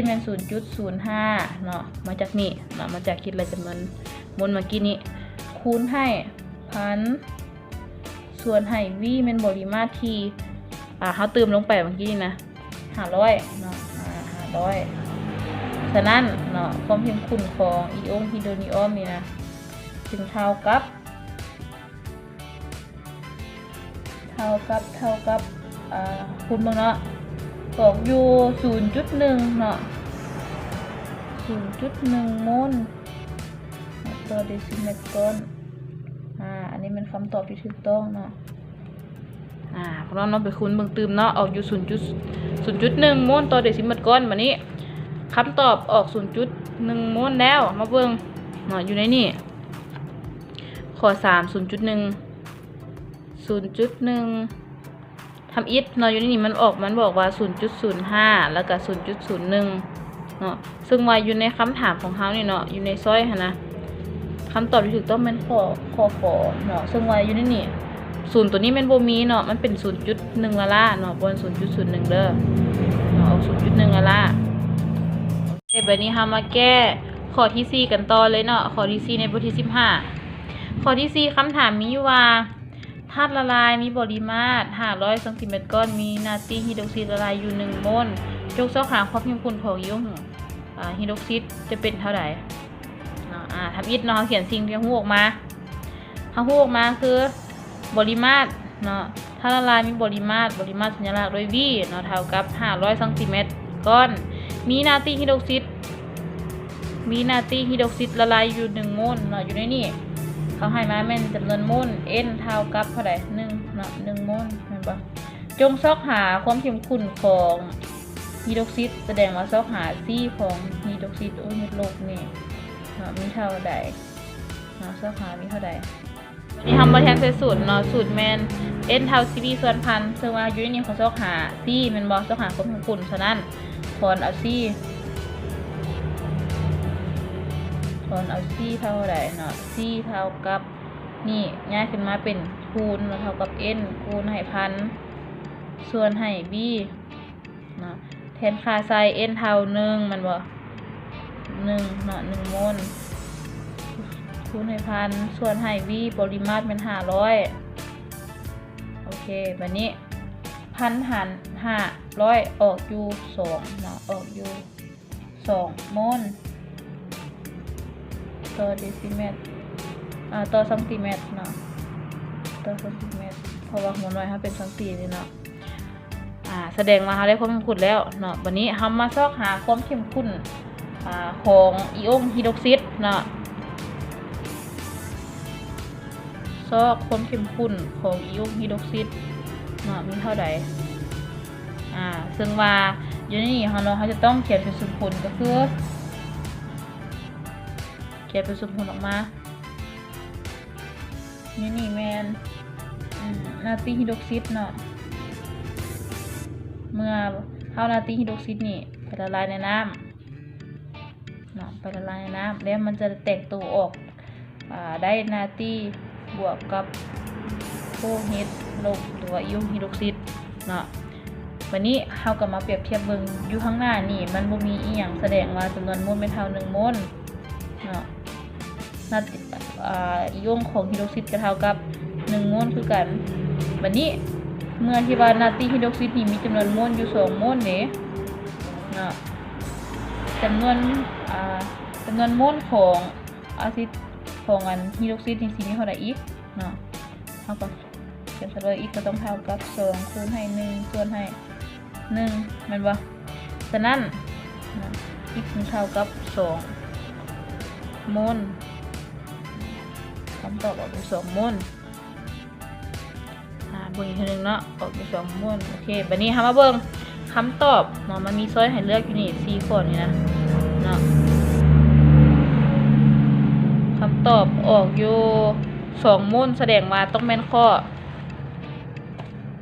N ແມ່ນສູນຈຸດສູນຫ້າເນາະ ມາຈາກນີ້ເນາະ ມາຈາກຄິດໄລ່ຈຳນວນ ໂມນເມື່ອກີ້ນີ້ ຄູນໃຫ້ພັນ ສ່ວນໃຫ້ V ແມ່ນບໍລິມາດທີ່ ອາ ເຮົາຕື່ມລົງໄປເມື່ອກີ້ນີ້ນະ ຫ້າຮ້ອຍເນາະ ອາ ຫ້າຮ້ອຍ. ສະນັ້ນເນາະ ຄວາມເຂັ້ມຂຸ້ນຂອງອີອົງຮີໂດຣນີອອມນີ້ນະ ຈຶ່ງເທົ່າກັບ ເທົ່າກັບ ເທົ່າກັບ ອາ ຄູນເບິ່ງເນາະ ອອກຢູ່ສູນຈຸດໜຶ່ງເນາະ ສູນຈຸດໜຶ່ງໂມນຕໍ່ເດຊິແມັດກ້ອນ. ອາ ອັນນີ້ແມ່ນຄຳຕອບທີ່ຖືກຕ້ອງເນາະ. ອາ ພວກເຮົາເນາະ ໄປຄູນເບິ່ງຕື່ມເນາະ ອອກຢູ່ສູນຈຸດ ສູນຈຸດໜຶ່ງໂມນຕໍ່ເດຊິແມັດກ້ອນ. ບາດນີ້ຄຳຕອບອອກສູນຈຸດໜຶ່ງໂມນແລ້ວ ມາເບິ່ງເນາະ ຢູ່ໃນນີ້ ຂໍ້ສາມ ສູນຈຸດໜຶ່ງ ສູນຈຸດໜຶ່ງ ທຳອິດເນາະ ຢູ່ໃນນີ້ມັນອອກ ມັນບອກວ່າສູນຈຸດສູນຫ້າ ແລ້ວກະສູນຈຸດສູນໜຶ່ງເນາະ ເຊິ່ງວ່າຢູ່ໃນຄຳຖາມຂອງເຮົານີ້ເນາະ ຢູ່ໃນຊ້ອຍຫັ້ນນະ ຄຳຕອບທີ່ຖືກຕ້ອງແມ່ນຂໍ້ ຂໍ້ ຂ ເນາະ ເຊິ່ງວ່າຢູ່ໃນນີ້ ສູນໂຕນີ້ແມ່ນບໍ່ມີເນາະ ມັນເປັນສູນຈຸດໜຶ່ງລ້າໆເນາະ ບໍ່ແມ່ນສູນຈຸດສູນໜຶ່ງເດີເນາະ ອອກສູນຈຸດໜຶ່ງລ້າໆ. ໂອເຄ ບາດນີ້ເຮົາມາແກ້ຂໍ້ທີສີ່ກັນຕໍ່ເລີຍເນາະ ຂໍ້ທີສີ່ໃນບົດທີສິບຫ້າ. ຂໍ້ທີສີ່ ຄຳຖາມມີຢູ່ວ່າ ທາດລະລາຍມີບໍລິມາດຫ້າຮ້ອຍຊັງຕີແມັດກ້ອນ ມີນາຕີຮີໂດຣຊິດລະລາຍຢູ່ໜຶ່ງໂມນ ຈົ່ງຊອກຫາຄວາມເຂັ້ມຂຸ້ນຂອງອີອົງ ອາ ຮີໂດຣຊິດຈະເປັນເທົ່າໃດເນາະ. ອາ ທຳອິດເນາະ ເຮົາຂຽນສິ່ງທີ່ເຮົາຮູ້ອອກມາ ເຮົາຮູ້ອອກມາຄືບໍລິມາດເນາະ ທາດລະລາຍມີບໍລິມາດ ບໍລິມາດສັນຍະລັກດ້ວຍ V ເນາະ ເທົ່າກັບຫ້າຮ້ອຍຊັງຕີແມັດກ້ອນ ມີນາຕີຮີໂດຣຊິດ ມີນາຕີຮີໂດຣຊິດລະລາຍຢູ່ໜຶ່ງໂມນເນາະ ຢູ່ໃນນີ້ ຄ ເຮົາໃຫ້ມາແມ່ນຈຳນວນໂມນ N ເທົ່າກັບເທົ່າໃດ? ໜຶ່ງເນາະ ໜຶ່ງໂມນ ແມ່ນບໍ່? ຈົ່ງຊອກຫາຄວາມເຂັ້ມຂຸ້ນຂອງຮີດຣອກຊິດ, ສະແດງວ່າຊອກຫາ C ຂອງຮີດຣອກຊິດໂອຮີດລົບນີ້ເນາະ ມີເທົ່າໃດເນາະ ຊອກຫາມີເທົ່າໃດ. ນີ້ເຮົາມາແທນໃສ່ສູດເນາະ ສູດແມ່ນ N ເທົ່າ C B ສ່ວນພັນ ເຊິ່ງວ່າຢູ່ໃນນີ້ເຂົາຊອກຫາ C ແມ່ນບໍ່? ຊອກຫາຄວາມເຂັ້ມຂຸ້ນ ສະນັ້ນ ຖອນເອົາ C ຖອນເອົາ C ເທົ່າໃດເນາະ? C ເທົ່າກັບ ນີ້ ຍ້າຍຂຶ້ນມາເປັນຄູນ ເທົ່າກັບ N ຄູນໃຫ້ພັນ ສ່ວນໃຫ້ B ເນາະ ແທນຄ່າໃສ່ N ເທົ່າໜຶ່ງ ແມ່ນບໍ່? ໜຶ່ງເນາະ ໜຶ່ງໂມນ ຄູນໃຫ້ພັນ ສ່ວນໃຫ້ V ປະລິມາດແມ່ນຫ້າຮ້ອຍ. ໂອເຄ ບາດນີ້ ພັນຫານຫ້າຮ້ອຍ ອອກຢູ່ສອງເນາະ ອອກຢູ່ສອງໂມນຕໍ່ເດຊິແມັດ ອ່າ ຕໍ່ຊັງຕີແມັດເນາະ ຕໍ່ຊັງຕີແມັດ ເພາະວ່າຫົວໜ່ວຍເຮົາເປັນຊັງຕີນີ້ເນາະ. ອ່າ ສະແດງວ່າເຮົາໄດ້ຄວາມເຂັ້ມຂຸ້ນແລ້ວເນາະ. ບາດນີ້ເຮົາມາຊອກຫາຄວາມເຂັ້ມຂຸ້ນ ອ່າ ຂອງອີອົງຮີດຣອກຊິດເນາະ. ຊອກຄວາມເຂັ້ມຂຸ້ນຂອງອີອົງຮີດຣອກຊິດເນາະ ມີເທົ່າໃດ? ອ່າ ເຊິ່ງວ່າຢູ່ໃນນີ້ເຮົາເນາະ ເຮົາຈະຕ້ອງຂຽນເປັນສົມຜົນ ກໍຄືຂຽນເປັນສົມຜົນອອກມາ. ນີ້ ນີ້ແມ່ນ ອືມ ນາຕີຮີດຣອກຊິດເນາະ. ເມື່ອເຮົານາຕີຮີດຣອກຊິດນີ້ໄປລະລາຍໃນນ້ຳເນາະ ໄປລະລາຍໃນນ້ຳ ແລ້ວມັນຈະແຕກໂຕອອກ ອາ ໄດ້ນາຕີບວກກັບໂຄເຮດລົບ ຫຼືວ່າອີອົງຮີດຣອກຊິດເນາະ. ບາດນີ້ເຮົາກໍມາປຽບທຽບເບິ່ງ ຢູ່ຂ້າງໜ້ານີ້ມັນບໍ່ມີອີ່ຫຍັງສະແດງວ່າຈຳນວນໂມນແມ່ນເທົ່າໜຶ່ງໂມນເນາະ. ນາ ອາ ອີອົງຂອງຮີດຣອກຊິດກໍເທົ່າກັບໜຶ່ງໂມນຄືກັນ. ບາດນີ້ເມື່ອທີ່ວ່ານາຕີຮີດຣອກຊິດນີ້ມີຈຳນວນໂມນຢູ່ສອງໂມນເດ້ເນາະ ຈຳນວນ ອາ ຈຳນວນໂມນຂອງອາຊິດ ຂອງອັນຮີດຣອກຊິດນີ້ຊິມີເທົ່າໃດອີກເນາະ? ເຮົາກໍ ຈຳນວນອີກກໍຕ້ອງເທົ່າກັບສອງຄູນໃຫ້ໜຶ່ງ ສ່ວນໃຫ້ໜຶ່ງ ແມ່ນບໍ່? ສະນັ້ນ ອີກເທົ່າກັບສອງໂມນ ຄຳຕອບອອກເປັນສອງໂມນ. ອາ ເບິ່ງອີກເທື່ອໜຶ່ງເນາະ ອອກເປັນສອງໂມນ. ໂອເຄ ບາດນີ້ເຮົາມາເບິ່ງຄຳຕອບເນາະ ມັນມີຊ້ອຍໃຫ້ເລືອກຢູ່ນີ້ສີ່ຂໍ້ນີ້ນະເນາະ. ຄຳຕອບອອກຢູ່ສອງໂມນ ສະແດງວ່າຕ້ອງແມ່ນຂໍ້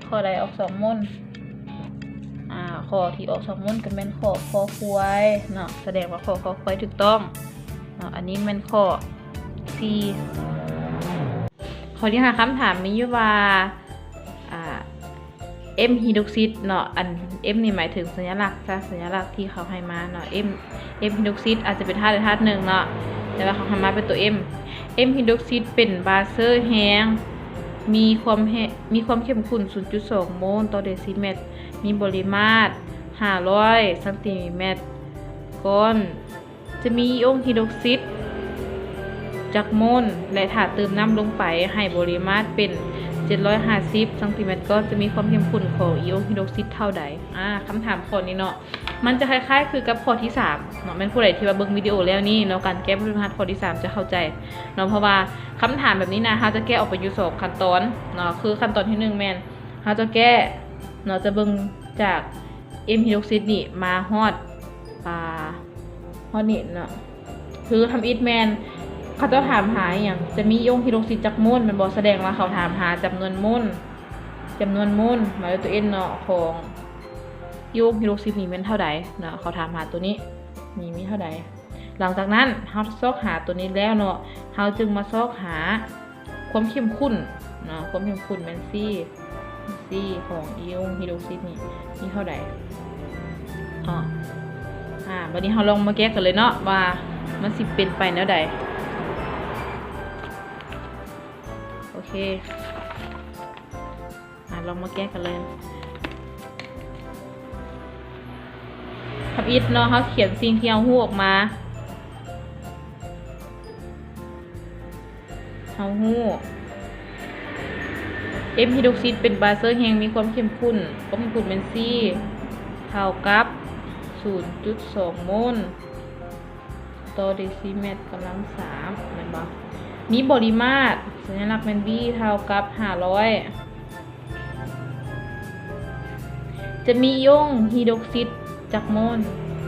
ຂໍ້ໃດອອກສອງໂມນ? ອາ ຂໍ້ທີ່ອອກສອງໂມນກໍແມ່ນຂໍ້ ຄ ຄວາຍເນາະ ສະແດງວ່າຂໍ້ ຄ ຄວາຍຖືກຕ້ອງເນາະ. ອັນນີ້ແມ່ນຂໍ້ສີ່. ຂໍ້ທີຫ້າ ຄຳຖາມມີຢູ່ວ່າ ອາ M ຮີດຣອກຊິດເນາະ ອັນ M ນີ້ໝາຍເຖິງສັນຍະລັກຊະ ສັນຍະລັກທີ່ເຂົາໃຫ້ມາເນາະ M M ຮີດຣອກຊິດອາດຈະເປັນທາດໃດທາດໜຶ່ງເນາະ ແຕ່ວ່າເຂົາໃຫ້ມາເປັນຕົວ M M ຮີດຣອກຊິດເປັນບາເຊີແຮງ ມີຄວາມແຮ- ມີຄວາມເຂັ້ມຂຸ້ນສູນຈຸດສອງໂມນຕໍ່ເດຊິແມັດ ມີປະລິມາດຫ້າຮ້ອຍຊັງຕີແມັດກ້ອນ. ຈະມີອີອົງຮີດຣອກຊິດຈັກໂມນ ແລະ ຖ້າເຕີມນ້ຳລົງໄປໃຫ້ປະລິມາດເປັນເຈັດຮ້ອຍຫ້າສິບຊັງຕີແມັດກ້ອນ ຈະມີຄວາມເຂັ້ມຂຸ້ນຂອງອີອົງຮີດຣອກຊິດເທົ່າໃດ? ອາ ຄຳຖາມຂໍ້ນີ້ເນາະ ມັນຈະຄ້າຍໆຄືກັບຂໍ້ທີສາມເນາະ ແມ່ນຜູ້ໃດທີ່ວ່າເບິ່ງວິດີໂອແລ້ວນີ້ເນາະ ການແກ້ບົດຝຶກຫັດຂໍ້ທີສາມຈະເຂົ້າໃຈເນາະ ເພາະວ່າຄຳຖາມແບບນີ້ນະ ເຮົາຈະແກ້ອອກເປັນຢູ່ສອງຂັ້ນຕອນເນາະ ຄືຂັ້ນຕອນທີໜຶ່ງແມ່ນ ເຮົາຈະແກ້ເນາະ ຈະເບິ່ງຈາກ M ຮີດຣອກຊິດນີ້ມາຮອດ ອາ ຮອດນີ້ເນາະ ຄືທຳອິດແມ່ນເຂົາເຈົ້າຖາມຫາອີ່ຫຍັງ ຈະມີອີອົງຮີດຣອກຊິດຈັກໂມນແມ່ນບໍ່? ສະແດງວ່າເຂົາຖາມຫາຈຳນວນໂມນ ຈຳນວນໂມນ ໝາຍເລີຍຕົວ N ເນາະ ຂອງອີອົງຮີດຣອກຊິດນີ້ແມ່ນເທົ່າໃດເນາະ ເຂົາຖາມຫາຕົວນີ້ ມີ ມີເທົ່າໃດ. ຫຼັງຈາກນັ້ນເຮົາຊອກຫາຕົວນີ້ແລ້ວເນາະ ເຮົາຈຶ່ງມາຊອກຫາຄວາມເຂັ້ມຂຸ້ນເນາະ ຄວາມເຂັ້ມຂຸ້ນແມ່ນ C C ຂອງອີອົງຮີດຣອກຊິດນີ້ມີເທົ່າໃດເນາະ. ອາ ບາດນີ້ເຮົາລອງມາແກ້ກັນເລີຍເນາະ ວ່າມັນຊິເປັນໄປແນວໃດ. ໂອເຄ ອາ ລອງມາແກ້ກັນເລີຍ. ທຳອິດເນາະ ເຮົາຂຽນສິ່ງທີ່ເຮົາຮູ້ອອກມາ. ເຮົາຮູ້ M ຮີດຣອກຊິດເປັນບາເຊີແຮງ ມີຄວາມເຂັ້ມຂຸ້ນ ຄວາມເຂັ້ມຂຸ້ນແມ່ນ C ເທົ່າກັບສູນຈຸດສອງໂມນຕໍ່ເດຊິແມັດກຳລັງສາມ ແມ່ນບໍ່? ມີບໍລິມາດ ສັນຍາລັກແມ່ນ V ເທົ່າກັບຫ້າຮ້ອຍ ຈະມີອີອົງຮີດຣອກຊິດຈັກໂມນ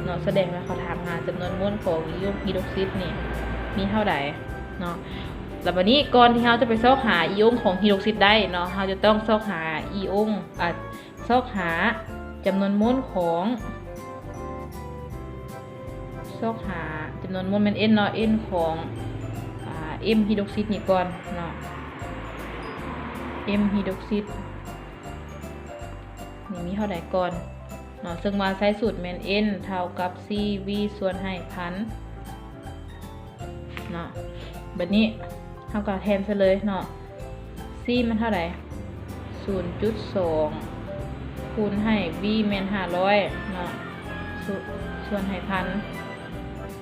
ເນາະ ສະແດງວ່າເຂົາຖາມຫາຈຳນວນໂມນຂອງອີອົງຮີດຣອກຊິດນີ້ມີເທົ່າໃດເນາະ. ແລ້ວບາດນີ້ກ່ອນທີ່ເຮົາຈະໄປຊອກຫາອີອົງຂອງຮີດຣອກຊິດໄດ້ເນາະ ເຮົາຈະຕ້ອງຊອກຫາອີອົງ ອາ ຊອກຫາຈຳນວນໂມນຂອງ ຊອກຫາຈຳນວນໂມນແມ່ນ N ເນາະ N ຂອງ ອາ M ຮີດຣອກຊິດນີ້ກ່ອນເນາະ M ຮີດຣອກຊິດນີ້ມີເທົ່າໃດກ່ອນເນາະ ເຊິ່ງວ່າໃຊ້ສູດແມ່ນ N ເທົ່າກັບ C V ສ່ວນໃຫ້ພັນເນາະ. ບາດນີ້ເຮົາກໍແທນໃສ່ເລີຍເນາະ C ແມ່ນເທົ່າໃດ? ສູນຈຸດສອງ ຄູນໃຫ້ V ແມ່ນຫ້າຮ້ອຍເນາະ ສ່ວນໃຫ້ພັນ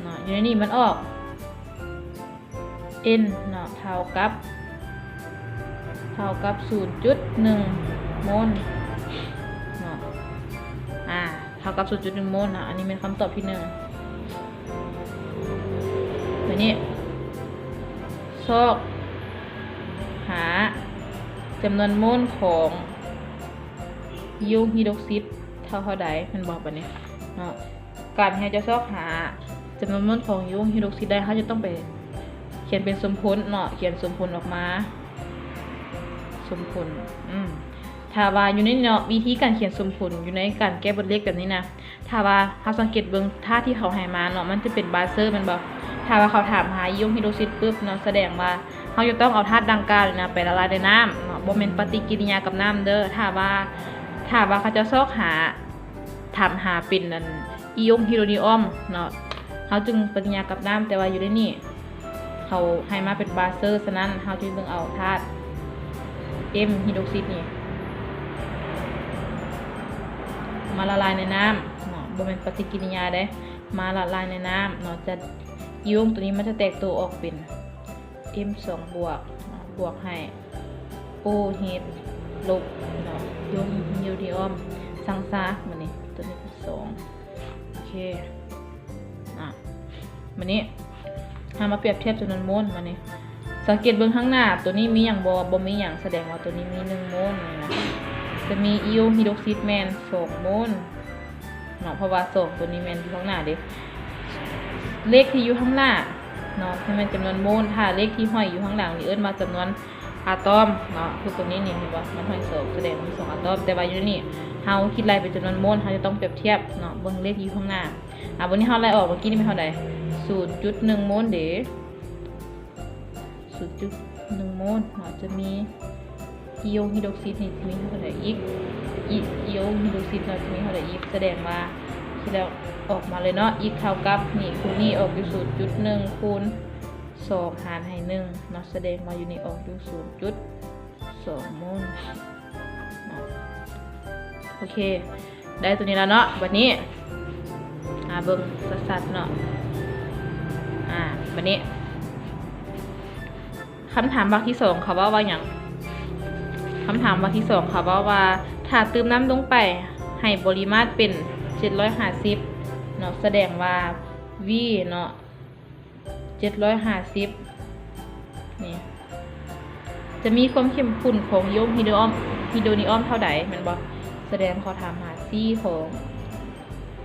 ເນາະ ຢູ່ໃນນີ້ມັນອອກ N ເນາະ ເທົ່າກັບ ເທົ່າກັບສູນຈຸດໜຶ່ງໂມນເນາະ ອາ ເທົ່າກັບສູນຈຸດໜຶ່ງໂມນເນາະ. ອັນນີ້ແມ່ນຄຳຕອບທີໜຶ່ງ. ບາດນີ້ຊອກຫາຈຳນວນໂມນຂອງອີອົງຮີດຣອກຊິດເທົ່າເທົ່າໃດແມ່ນບໍ່? ບາດນີ້ເນາະ ການທີ່ເຮົາຈະຊອກຫາຈຳນວນໂມນຂອງອີອົງຮີດຣອກຊິດໄດ້ ເຮົາຈະຕ້ອງໄປຂຽນເປັນສົມຜົນເນາະ ຂຽນສົມຜົນອອກມາ ສົມຜົນ ອືມ ຖ້າວ່າຢູ່ໃນເນາະ ວິທີການຂຽນສົມຜົນຢູ່ໃນການແກ້ບົດເລກແບບນີ້ນະ ຖ້າວ່າເຮົາສັງເກດເບິ່ງທາດທີ່ເຂົາໃຫ້ມາເນາະ ມັນຈະເປັນບາເຊີແມ່ນບໍ່? ຖ້າວ່າເຂົາຖາມຫາອີອົງຮີດຣອກຊິດປຶບເນາະ ສະແດງວ່າເຮົາຈະຕ້ອງເອົາທາດດັ່ງກ່າວນີ້ນະໄປລະລາຍໃນນ້ຳເນາະ ບໍ່ແມ່ນປະຕິກິລິຍາກັບນ້ຳເດີ້. ຖ້າວ່າ ຖ້າວ່າເຂົາເຈົ້າຊອກຫາ ຖາມຫາເປັນອັນ ອີອົງຮີໂດຣນີອອມເນາະ ເຮົາຈຶ່ງປະຕິກິລິຍາກັບນ້ຳ ແຕ່ວ່າຢູ່ໃນນີ້ ເຂົາໃຫ້ມາເປັນບາເຊີ ສະນັ້ນເຮົາຈຶ່ງຕ້ອງເອົາທາດ M ຮີໂດຣອກຊິດນີ້ ມາລະລາຍໃນນ້ຳເນາະ ບໍ່ແມ່ນປະຕິກິລິຍາເດ້ ມາລະລາຍໃນນ້ຳເນາະ ຈະ ອີອົງໂຕນີ້ມັນຈະແຕກໂຕອອກເປັນ M ສອງບວກເນາະ ບວກໃຫ້ OH ລົບເນາະ ອີອົງຮີໂດຣນີອອມ ຊັງຊາ ບາດນີ້ໂຕນີ້ເປັນສອງ ໂອເຄ ອາ ບາດນີ້ເຮົາມາປຽບທຽບຈຳນວນໂມນ ບາດນີ້ສັງເກດເບິ່ງທາງໜ້າ ໂຕນີ້ມີຫຍັງບໍ່? ບໍ່ມີຫຍັງ ສະແດງວ່າໂຕນີ້ມີໜຶ່ງໂມນນີ້ນະ ຈະມີອີອົງຮີໂດຣອກຊິດແມ່ນສອງໂມນເນາະ ເພາະວ່າສອງໂຕນີ້ແມ່ນຢູ່ທາງໜ້າເດ້ ເລກທີ່ຢູ່ທາງໜ້າເນາະ ຈະແມ່ນຈຳນວນໂມນ ຖ້າເລກທີ່ຫ້ອຍຢູ່ທາງຫຼັງນີ້ເອີ້ນວ່າຈຳນວນ ອາຕອມເນາະ ຄືຕົວນີ້ນີ້ ເຫັນບໍ່? ມັນຫ້ອຍສອງ ສະແດງວ່າມີສອງອາຕອມ ແຕ່ວ່າຢູ່ໃນນີ້ເຮົາຄິດໄລ່ເປັນຈຳນວນໂມນ ເຮົາຈະຕ້ອງປຽບທຽບເນາະ ເບິ່ງເລກທີ່ຢູ່ຂ້າງໜ້າ. ອາ ບາດນີ້ເຮົາໄລ່ອອກ ເມື່ອກີ້ນີ້ມີເທົ່າໃດ? ສູນຈຸດໜຶ່ງໂມນເດ້ ສູນຈຸດໜຶ່ງໂມນເນາະ ຈະມີ ອີອົງຮີໂດຣອກຊິດນີ້ຈະມີເທົ່າໃດອີກ? ອີ ອີອົງຮີໂດຣອກຊິດເນາະ ຈະມີເທົ່າໃດອີກ? ສະແດງວ່າ ຄິດແລ້ວອອກມາເລີຍເນາະ ອີກເທົ່າກັບ ນີ້ ຄູນນີ້ອອກຢູ່ສູນຈຸດໜຶ່ງ ຄູນ ສອງຫານໃຫ້ໜຶ່ງເນາະ ສະແດງວ່າຢູ່ນີ້ອອກຢູ່ສູນຈຸດສອງໂມນເນາະ. ໂອເຄ ໄດ້ຕົວນີ້ແລ້ວເນາະ. ບັດນີ້ ອາ ເບິ່ງຊັດໆເນາະ. ອາ ບັດນີ້ ຄຳຖາມວັກທີສອງເຂົາເວົ້າວ່າຫຍັງ? ຄຳຖາມວັກທີສອງເຂົາເວົ້າວ່າ ຖ້າຕື່ມນ້ຳລົງໄປໃຫ້ບໍລິມາດເປັນເຈັດຮ້ອຍຫ້າສິບເນາະ ສະແດງວ່າ V ເນາະ ເຈັດຮ້ອຍຫ້າສິບນີ້ ຈະມີຄວາມເຂັ້ມຂຸ້ນຂອງອີອົງຮີໂດຣອມ ຮີໂດຣນີອອມເທົ່າໃດແມ່ນບໍ່? ສະແດງເຂົາຖາມຫາ C ຂອງ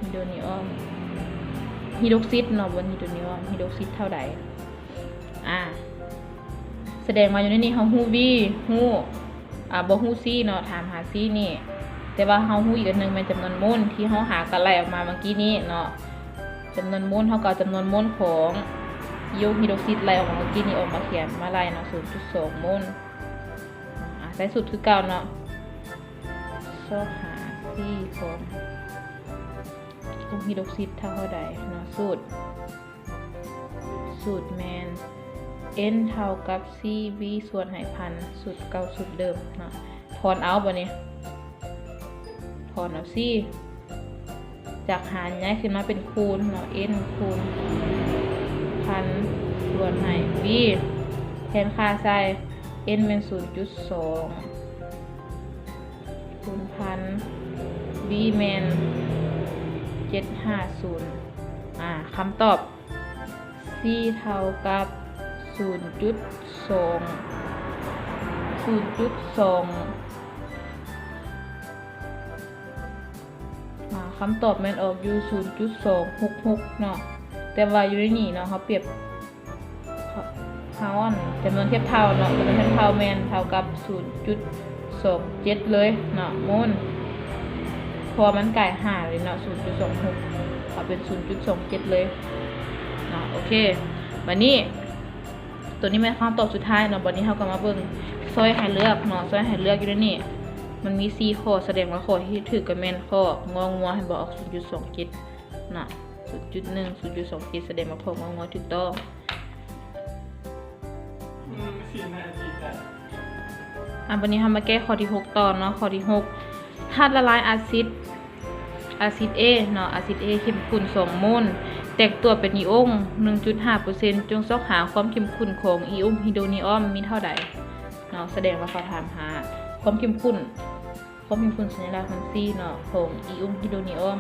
ຮີໂດຣນີອອມ ຮີໂດຣອກຊິດເນາະ ບໍ່ແມ່ນຮີໂດຣນີອອມ ຮີໂດຣອກຊິດເທົ່າໃດ? ອາ ສະແດງວ່າຢູ່ໃນນີ້ເຮົາຮູ້ V ຮູ້ ອາ ບໍ່ຮູ້ C ເນາະ ຖາມຫາ C ນີ້ ແຕ່ວ່າເຮົາຮູ້ອີກອັນໜຶ່ງແມ່ນຈຳນວນໂມນທີ່ເຮົາຫາກັນໄລ່ອອກມາເມື່ອກີ້ນີ້ເນາະ ຈຳນວນໂມນ ເຮົາກໍເອົາຈຳນວນໂມນຂອງອີອົງຮີໂດຣອກຊິດໄລ່ອອກມາເມື່ອກີ້ນີ້ອອກມາຂຽນມາໄລ່ເນາະ ສູນຈຸດສອງໂມນ. ອາ ໃຊ້ສູດຄືເກົ່າເນາະ ຊອກຫາ C ຂອງ ຂອງຮີໂດຣອກຊິດເທົ່າເທົ່າໃດເນາະ ສູດ ສູດແມ່ນ N ເທົ່າກັບ C V ສ່ວນໃຫ້ພັນ ສູດເກົ່າສູດເດີມເນາະ ຖອນເອົາ ບາດນີ້ຖອນເອົາ C ຈາກຫານຍ້າຍຂຶ້ນມາເປັນຄູນເນາະ N ຄູນພັນ ສ່ວນໃຫ້ V ແທນຄ່າໃສ່ N ແມ່ນສູນຈຸດສອງ ຄູນພັນ V ແມ່ນເຈັດຫ້າສູນ ອາ ຄຳຕອບ C ເທົ່າກັບ ສູນຈຸດສອງ ສູນຈຸດສອງ ອາ ຄຳຕອບແມ່ນອອກຢູ່ສູນຈຸດສອງຫົກຫົກເນາະ ແຕ່ວ່າຢູ່ໃນນີ້ເນາະ ເຮົາປຽບ ເຮົາ ເຮົາ ອັນ ຈຳນວນທຽບເທົ່າເນາະ ຈຳນວນທຽບເທົ່າແມ່ນເທົ່າກັບສູນຈຸດສອງເຈັດເລີຍເນາະ ໂມນ ເພາະວ່າມັນກາຍຫ້າເລີຍເນາະ ສູນຈຸດສອງຫົກ ເອົາເປັນສູນຈຸດສອງເຈັດເລີຍເນາະ. ໂອເຄ ບາດນີ້ ໂຕນີ້ແມ່ນຄຳຕອບສຸດທ້າຍເນາະ. ບັດນີ້ເຮົາກໍມາເບິ່ງຊ້ອຍໃຫ້ເລືອກເນາະ ຊ້ອຍໃຫ້ເລືອກຢູ່ໃນນີ້ ມັນມີສີ່ຂໍ້ ສະແດງວ່າຂໍ້ທີ່ຖືກກໍແມ່ນຂໍ້ ງໍງົວ ເຫັນບໍ່ ອອກສູນຈຸດສອງເຈັດເນາະ ສູນຈຸດໜຶ່ງ ສູນຈຸດສອງເຈັດ ສະແດງວ່າຂໍ້ ງໍງົວ ຖືກຕ້ອງ. ອາ ບັດນີ້ເຮົາມາແກ້ຂໍ້ທີຫົກຕໍ່ເນາະ. ຂໍ້ທີຫົກ ທາດລະລາຍອາຊິດ ອາຊິດ A ເນາະ ອາຊິດ A ເຂັ້ມຂຸ້ນສອງໂມນ ແຕກຕົວເປັນອີອົງໜຶ່ງຈຸດຫ້າເປີເຊັນ ຈົ່ງຊອກຫາຄວາມເຂັ້ມຂຸ້ນຂອງອີອົງຮີໂດນີອອມມີເທົ່າໃດເນາະ. ສະແດງວ່າເຂົາຖາມຫາຄວາມເຂັ້ມຂຸ້ນ ຄວາມເຂັ້ມຂຸ້ນສັນຍະລັກມັນສີ່ເນາະ ຂອງອີອົງຮີໂດນີອອມ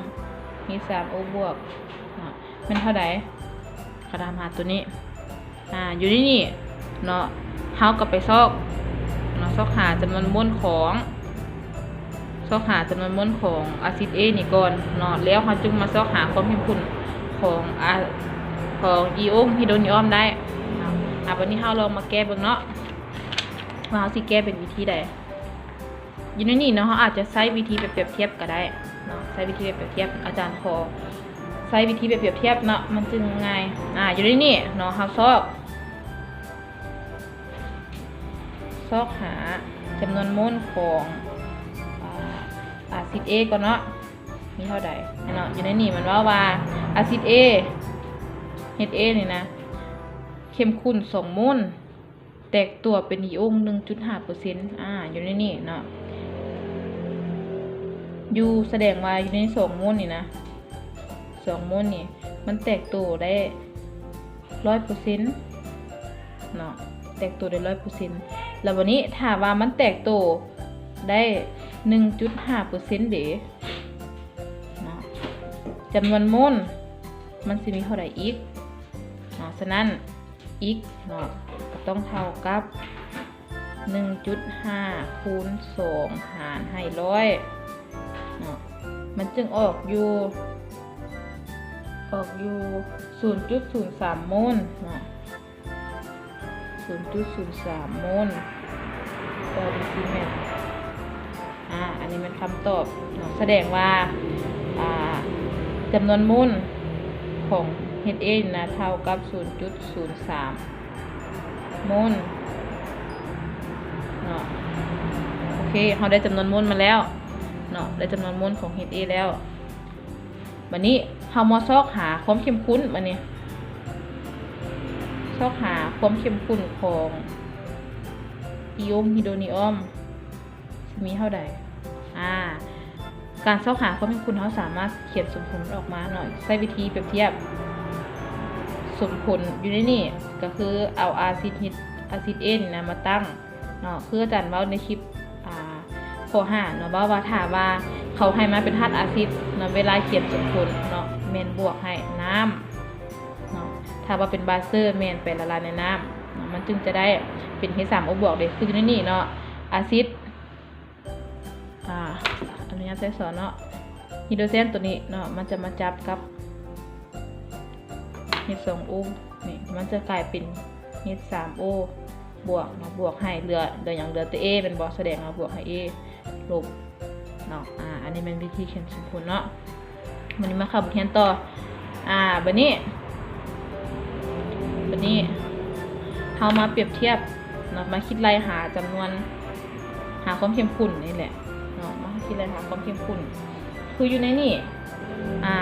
ເຮັດສາມໂອບວກເນາະ ແມ່ນເທົ່າໃດ? ເຂົາຖາມຫາໂຕນີ້ ອາ ຢູ່ໃນນີ້ເນາະ ເຮົາກໍໄປຊອກເນາະ ຊອກຫາຈຳນວນໂມນຂອງ ຊອກຫາຈຳນວນໂມນຂອງອາຊິດ A ນີ້ກ່ອນເນາະ ແລ້ວເຮົາຈຶ່ງມາຊອກຫາຄວາມເຂັ້ມຂຸ້ນຂອງ ອາ ຂອງອີອົງຮີໂດນີອອມໄດ້ເນາະ. ອາ ບັດນີ້ເຮົາລອງມາແກ້ເບິ່ງເນາະ ວ່າເຮົາຊິແກ້ເປັນວິທີໃດ. ຢູ່ໃນນີ້ເນາະ ເຮົາອາດຈະໃຊ້ວິທີແບບປຽບທຽບກໍໄດ້ເນາະ ໃຊ້ວິທີແບບປຽບທຽບ ອາຈານຂໍໃຊ້ວິທີແບບປຽບທຽບເນາະ ມັນຈຶ່ງງ່າຍ. ອາ ຢູ່ໃນນີ້ເນາະ ເຮົາຊອກ ຊອກຫາຈຳນວນໂມນຂອງ ອາ ອາຊິດ A ກ່ອນເນາະ ມີເທົ່າໃດເນາະ. ຢູ່ໃນນີ້ມັນເວົ້າວ່າອາຊິດ A ເຮັດ A ນີ້ນະ ເຂັ້ມຂຸ້ນສອງໂມນ ແຕກຕົວເປັນອີອົງໜຶ່ງຈຸດຫ້າເປີເຊັນ ອາ ຢູ່ໃນນີ້ເນາະ ຢູ່ ສະແດງວ່າຢູ່ໃນສອງໂມນນີ້ນະ ສອງໂມນນີ້ ມັນແຕກໂຕໄດ້ຮ້ອຍເປີເຊັນເນາະ ແຕກໂຕໄດ້ຮ້ອຍເປີເຊັນ. ແລ້ວບັດນີ້ຖ້າວ່າມັນແຕກໂຕໄດ້ໜຶ່ງຈຸດຫ້າເປີເຊັນເດເນາະ ຈຳນວນໂມນມັນຊິມີເທົ່າໃດອີກເນາະ. ສະນັ້ນ x ເນາະ ກໍຕ້ອງເທົ່າກັບໜຶ່ງຈຸດຫ້າຄູນສອງຫານໃຫ້ຮ້ອຍເນາະ ມັນຈຶ່ງອອກຢູ່ ອອກຢູ່ສູນຈຸດສູນສາມໂມນເນາະ ສູນຈຸດສູນສາມໂມນຕໍ່ດີຊີແມັດ. ອາ ອັນນີ້ແມ່ນຄຳຕອບເນາະ ສະແດງວ່າ ອາ ຈຳນວນໂມນຂອງ H A ນະ ເທົ່າກັບສູນຈຸດສູນສາມໂມນເນາະ. ໂອເຄ ເຮົາໄດ້ຈຳນວນໂມນມາແລ້ວເນາະ ໄດ້ຈຳນວນໂມນຂອງ H A ແລ້ວ. ບາດນີ້ເຮົາມາຊອກຫາຄວາມເຂັ້ມຂຸ້ນ ບາດນີ້ ຊອກຫາຄວາມເຂັ້ມຂຸ້ນຂອງອີອົງຮີໂດນີອອມຊິມີເທົ່າໃດ. ອາ ການຊອກຫາຄວາມເຂັ້ມຂຸ້ນ ເຮົາສາມາດຂຽນສົມຜົນອອກມາເນາະ ໃຊ້ວິທີປຽບທຽບສົມຜົນຢູ່ໃນນີ້ ກໍຄືເອົາອາຊິດ ອາຊິດ A ນີ້ນະມາຕັ້ງ ເນາະ ຄືອາຈານເວົ້າໃນຄລິບ ອາ ຂໍ້ຫ້າເນາະ ເວົ້າວ່າຖ້າວ່າເຂົາໃຫ້ມາເປັນທາດອາຊິດເນາະ ເວລາຂຽນສົມຜົນເນາະ ແມ່ນບວກໃຫ້ນ້ຳເນາະ ຖ້າວ່າເປັນບາເຊີແມ່ນໄປລະລາຍໃນນ້ຳເນາະ ມັນຈຶ່ງຈະໄດ້ເປັນ H ສາມ O ບວກເດ້. ຄືຢູ່ໃນນີ້ເນາະ ອາຊິດ ອາ ອະນຸຍາດໃຊ້ສອນເນາະ ຮີໂດຣເຊນໂຕນີ້ເນາະ ມັນຈະມາຈັບກັບ H ສອງ O ນີ້ ມັນຈະກາຍເປັນ H ສາມ O ບວກເນາະ ບວກໃຫ້ເຫຼືອ ເຫຼືອຫຍັງ ເຫຼືອແຕ່ A ແມ່ນບໍ່? ສະແດງວ່າບວກໃຫ້ A ລົບເນາະ. ອາ ອັນນີ້ແມ່ນວິທີຂຽນສົມຜົນເນາະ. ບາດນີ້ມາເຂົ້າບົດຮຽນຕໍ່. ອາ ບາດນີ້ ບາດນີ້ເຮົາມາປຽບທຽບເນາະ ມາຄິດໄລ່ຫາຈຳນວນ ຫາຄວາມເຂັ້ມຂຸ້ນນີ້ແຫຼະເນາະ ມາຄິດໄລ່ຫາຄວາມເຂັ້ມຂຸ້ນ ຄືຢູ່ໃນນີ້ ອາ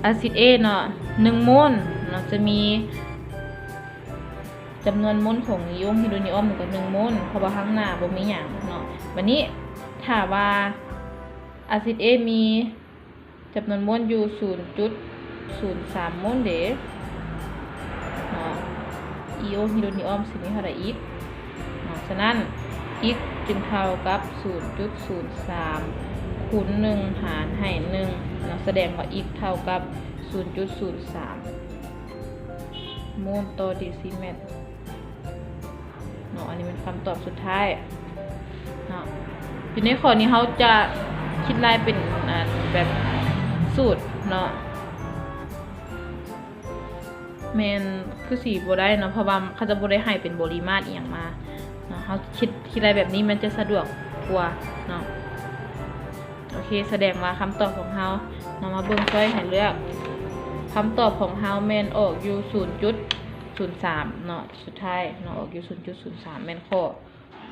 ອາຊິດ A ເນາະ ໜຶ່ງໂມນເນາະ ຈະມີຈຳນວນໂມນຂອງອີອົງຮີໂດນີອອມນີ້ກໍໜຶ່ງໂມນ ເພາະວ່າທາງໜ້າບໍ່ມີຫຍັງເນາະ. ບາດນີ້ຖ້າວ່າອາຊິດ A ມີ ຈຳນວນໂມນຢູ່ສູນຈຸດສູນສາມໂມນເດເນາະ ອີອົງຮີໂດນີອອມຊິມີເທົ່າໃດອີກເນາະ. ສະນັ້ນ x ຈຶ່ງເທົ່າກັບສູນຈຸດສູນສາມຄູນໜຶ່ງຫານໃຫ້ໜຶ່ງເນາະ ສະແດງວ່າ x ເທົ່າກັບສູນຈຸດສູນສາມ. ໂມນຕໍ່ເດຊິແມັດເນາະ. ອັນນີ້ແມ່ນຄຳຕອບສຸດທ້າຍເນາະ. ຢູ່ໃນຂໍ້ນີ້ເຮົາຈະຄິດໄລ່ເປັນ ອ່າ ແບບສູດເນາະ. ແມ່ນຄືຊິບໍ່ໄດ້ເນາະ ເພາະວ່າເຂົາຈະບໍ່ໄດ້ໃຫ້ເປັນບໍລິມາດອີ່ຫຍັງມາເນາະ. ເຮົາຄິດ ຄິດໄລ່ແບບນີ້ມັນຈະສະດວກກວ່າເນາະ. ໂອເຄ ສະແດງວ່າຄຳຕອບຂອງເຮົາເນາະ ມາເບິ່ງຊ້ອຍໃຫ້ເລືອກ. ຄຳຕອບຂອງເຮົາແມ່ນອອກຢູ່ສູນຈຸດສູນສາມເນາະ ສຸດທ້າຍເນາະ ອອກຢູ່ສູນຈຸດສູນສາມ ແມ່ນຂໍ້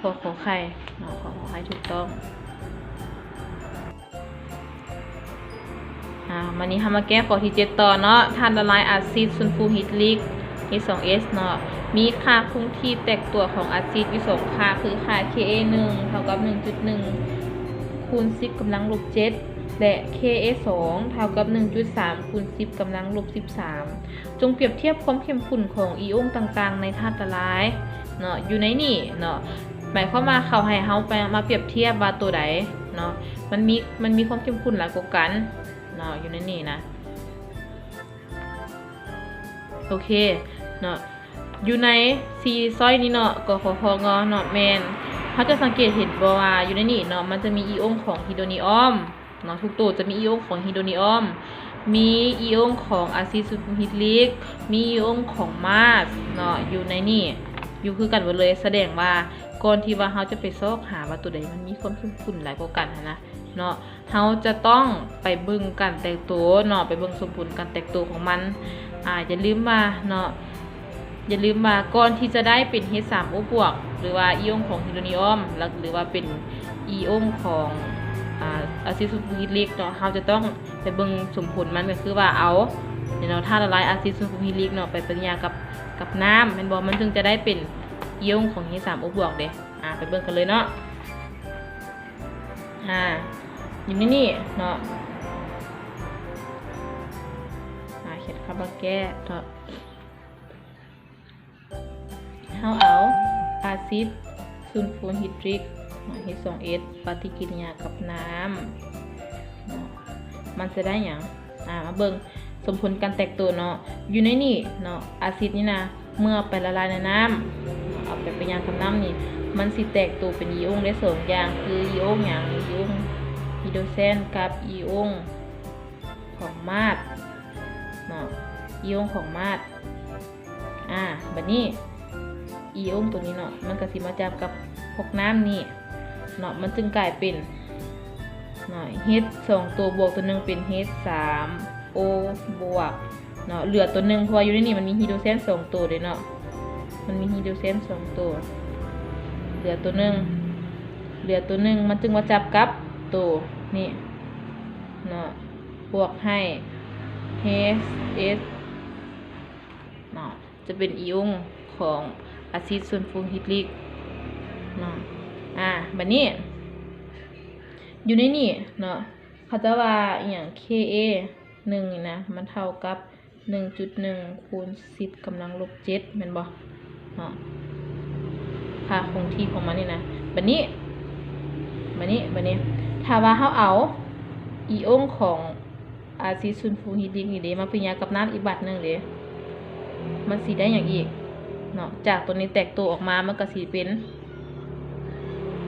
ຂໍ້ ຂໍໄຂ່ເນາະ ຂໍ້ ຂໍໄຂ່ຖືກຕ້ອງ. ອາ ມານີ້ເຮົາມາແກ້ຂໍ້ທີເຈັດຕໍ່ເນາະ. ທາດລະລາຍອາຊິດຊຸນຟູຮິດຣິກ ເອສອງເອສ ເນາະ ມີຄ່າຄົງທີ່ແຕກຕົວຂອງອາຊິດຢູ່ສອງຄ່າ ຄືຄ່າ Ka ໜຶ່ງ ເທົ່າກັບ ໜຶ່ງຈຸດໜຶ່ງ ຄູນ ສິບ ກຳລັງ ລົບ ເຈັດ ແລະ Ka ສອງ ເທົ່າກັບ ໜຶ່ງຈຸດສາມ ຄູນ ສິບ ກຳລັງ ລົບ ສິບສາມ. ຈົ່ງປຽບທຽບຄວາມເຂັ້ມຂຸ້ນຂອງອີອົງຕ່າງໆໃນທາດລະລາຍເນາະ ຢູ່ໃນນີ້ເນາະ. ໝາຍຄວາມວ່າເຂົາໃຫ້ເຮົາໄປ ມາປຽບທຽບວ່າໂຕໃດເນາະ ມັນມີ ມັນມີຄວາມເຂັ້ມຂຸ້ນຫຼາຍກວ່າກັນເນາະ ຢູ່ໃນນີ້ນະ. ໂອເຄເນາະ ຢູ່ໃນສີ່ຊ້ອຍນີ້ເນາະ ກ ຂ ຄ ງ ເນາະ ແມ່ນເຮົາຈະສັງເກດເຫັນບໍ່ວ່າຢູ່ໃນນີ້ເນາະ ມັນຈະມີອີອົງຂອງຮີໂດຣນີອອມ ເນາະ ທຸກໂຕຈະມີອີອົງຂອງຮີໂດຣນີອອມ, ມີອີອົງຂອງອາຊິດຊຸນຟູຮິດຣິກ, ມີອີອົງຂອງມາດເນາະ ຢູ່ໃນນີ້ ຢູ່ຄືກັນໝົດເລີຍ. ສະແດງວ່າກ່ອນທີ່ວ່າເຮົາຈະໄປຊອກຫາວ່າໂຕໃດມັນມີຄວາມເຂັ້ມຂຸ້ນຫຼາຍກວ່າກັນຫັ້ນນະເນາະ ເຮົາຈະຕ້ອງໄປເບິ່ງການແຕກໂຕເນາະ ໄປເບິ່ງສົມຜົນການແຕກໂຕຂອງມັນ. ອາ ຢ່າລືມວ່າເນາະ ຢ່າລືມວ່າກ່ອນທີ່ຈະໄດ້ເປັນ ເອຊສາມໂອບວກ ຫຼືວ່າອີອົງຂອງຮີໂດຣນີອອມ ລະ ຫຼືວ່າເປັນອີອົງຂອງ ອາ ອາຊິດຊຸນຟູຮິດຣິກເນາະ ເຮົາຈະຕ້ອງໄປເບິ່ງສົມຜົນມັນ ກໍຄືວ່າເອົາເນາະ ທາດລະລາຍອາຊິດຊຸນຟູຣິດຣິກເນາະ ໄປປະຕິກິລິຍາກັບ ກັບນ້ຳແມ່ນບໍ່? ມັນຈຶ່ງຈະໄດ້ເປັນອີອົງຂອງເອຊສາມໂອບວກເດ້. ອາ ໄປເບິ່ງກັນເລີຍເນາະ. ອາ ຢູ່ໃນນີ້ເນາະ ອາ ຂຽນຄຳວ່າແກ້ເນາະ. ເຮົາເອົາອາຊິດຊຸນຟູຮິດຣິກເນາະ ເອຊສອງເອສ ປະຕິກິລິຍາກັບນ້ຳເນາະ ມັນຈະໄດ້ຫຍັງ? ອາ ມາເບິ່ງສົມຜົນການແຕກໂຕເນາະ ຢູ່ໃນນີ້ເນາະ ອາຊິດນີ້ນະ ເມື່ອໄປລະລາຍໃນນ້ຳ ເອົາໄປປະຕິກິລິຍາກັບນ້ຳນີ້ ມັນຊິແຕກໂຕເປັນອີອົງໄດ້ສອງຢ່າງ ຄືອີອົງຫຍັງ? ອີອົງຮີໂດຣເຊນກັບອີອົງຂອງມາດເນາະ ອີອົງຂອງມາດ. ອາ ບາດນີ້ອີອົງໂຕນີ້ເນາະ ມັນກະຊິມາຈັບກັບພວກນ້ຳນີ້ເນາະ ມັນຈຶ່ງກາຍເປັນເນາະ ເອັດສອງໂຕບວກໂຕໜຶ່ງເປັນເອັດສາມໂອບວກເນາະ ເຫຼືອໂຕໜຶ່ງ ເພາະວ່າຢູ່ໃນນີ້ມັນມີຮີໂດຣເຊນສອງໂຕເດ້ເນາະ ມັນມີຮີໂດຣເຊນສອງໂຕ ເຫຼືອໂຕໜຶ່ງ ເຫຼືອໂຕໜຶ່ງ ມັນຈຶ່ງມາຈັບກັບໂຕນີ້ເນາະ ບວກໃຫ້ເອັດເອັດເນາະ ຈະເປັນອີອົງຂອງອາຊິດຊຸນຟູຣິດຣິກເນາະ. ອາ ບາດນີ້ຢູ່ໃນນີ້ເນາະ ເຂົາເຈົ້າວ່າອີ່ຫຍັງ Ka ໜຶ່ງນີ້ນະ ມັນເທົ່າກັບ ໜຶ່ງຈຸດໜຶ່ງ ຄູນ ສິບ ກຳລັງ ລົບ ເຈັດ ແມ່ນບໍ່ເນາະ ຄ່າຄົງທີ່ຂອງມັນນີ້ນະ. ບາດນີ້ ບາດນີ້ ບາດນີ້ ຖ້າວ່າເຮົາເອົາອີອົງຂອງ ອາຊິດຊຸນຟູຣິດຣິກນີ້ເດ້ ມາປະຕິກິລິຍາກັບນ້ຳອີກບາດໜຶ່ງເດ້ ມັນຊິໄດ້ຫຍັງອີກເນາະ? ຈາກໂຕນີ້ແຕກໂຕອອກມາ ມັນກະຊິເປັນ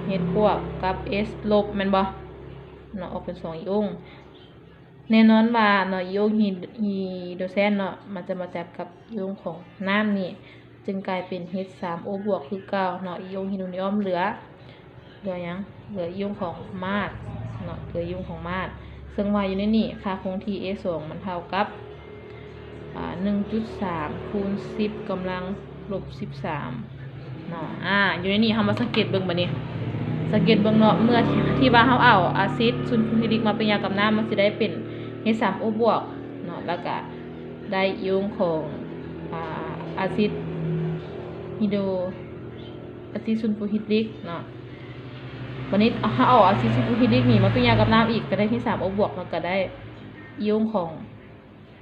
ເອັດບວກກັບເອັດລົບ ແມ່ນບໍ່ເນາະ? ອອກເປັນສອງອີອົງ. ແນ່ນອນວ່າເນາະ ອີອົງຮີ ຮີໂດຣເຊນເນາະ ມັນຈະມາຈັບກັບອີອົງຂອງນ້ຳນີ້ ຈຶ່ງກາຍເປັນເອັດສາມໂອບວກຄືເກົ່າເນາະ ອີອົງຮີໂດຣນີອອມເຫຼືອ ເຫຼືອຫຍັງ? ເຫຼືອອີອົງຂອງມາດເນາະ ເຫຼືອອີອົງຂອງມາດ ເຊິ່ງວ່າຢູ່ໃນນີ້ຄ່າຄົງທີ່ເອສອງມັນເທົ່າກັບ ອາ ໜຶ່ງຈຸດສາມ ຄູນ ສິບ ກຳລັງ ລົບ ສິບສາມເນາະ. ອາ ຢູ່ໃນນີ້ເຮົາມາສັງເກດເບິ່ງບາດນີ້ ສັງເກດເບິ່ງເນາະ ເມື່ອທີ່ວ່າເຮົາເອົາອາຊິດຊຸນຟູຣິດຣິກມາປະຕິກິລິຍາກັບນ້ຳ ມັນຊິໄດ້ເປັນເອັດສາມໂອບວກເນາະ ແລ້ວກະ ໄດ້ອີອົງຂອງ ອາ ອາຊິດຮີໂດ ອາຊິດຊຸນຟູຣິດຣິກເນາະ. ບາດນີ້ເຮົາເອົາອາຊິດຊຸນຟູຣິດຣິກນີ້ມາປະຕິກິລິຍາກັບນ້ຳອີກ ກະໄດ້ເອັດສາມໂອບວກ ແລ້ວກະໄດ້ອີອົງຂອງ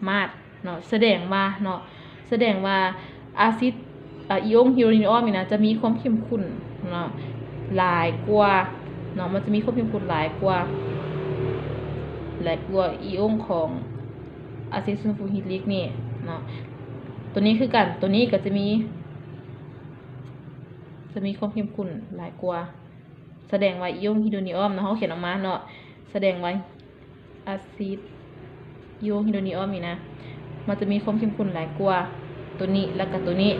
ມາດເນາະ. ສະແດງວ່າເນາະ ສະແດງວ່າອາຊິດ ອາ ອີອົງຮີໂດຣນີອອມນີ້ນະ ຈະມີຄວາມເຂັ້ມຂຸ້ນເນາະ ຫຼາຍກວ່າເນາະ ມັນຈະມີຄວາມເຂັ້ມຂຸ້ນຫຼາຍກວ່າ ຫຼາຍກວ່າອີອົງຂອງ ອາຊິດຊຸນຟູຣິດຣິກນີ້ເນາະ. ຕົວນີ້ຄືກັນ ຕົວນີ້ກໍຈະມີ ຈະມີຄວາມເຂັ້ມຂຸ້ນຫຼາຍກວ່າ ສະແດງວ່າອີໂອງຮີໂດຣນີອອມເນາະ ເຮົາຂຽນອອກມາເນາະ ສະແດງວ່າອາຊິດອີໂອງຮີໂດຣນີອອມນີ້ນະ ມັນຈະມີຄວາມເຂັ້ມຂຸ້ນຫຼາຍກວ່າຕົວນີ້ ແລ້ວກໍຕົວນີ້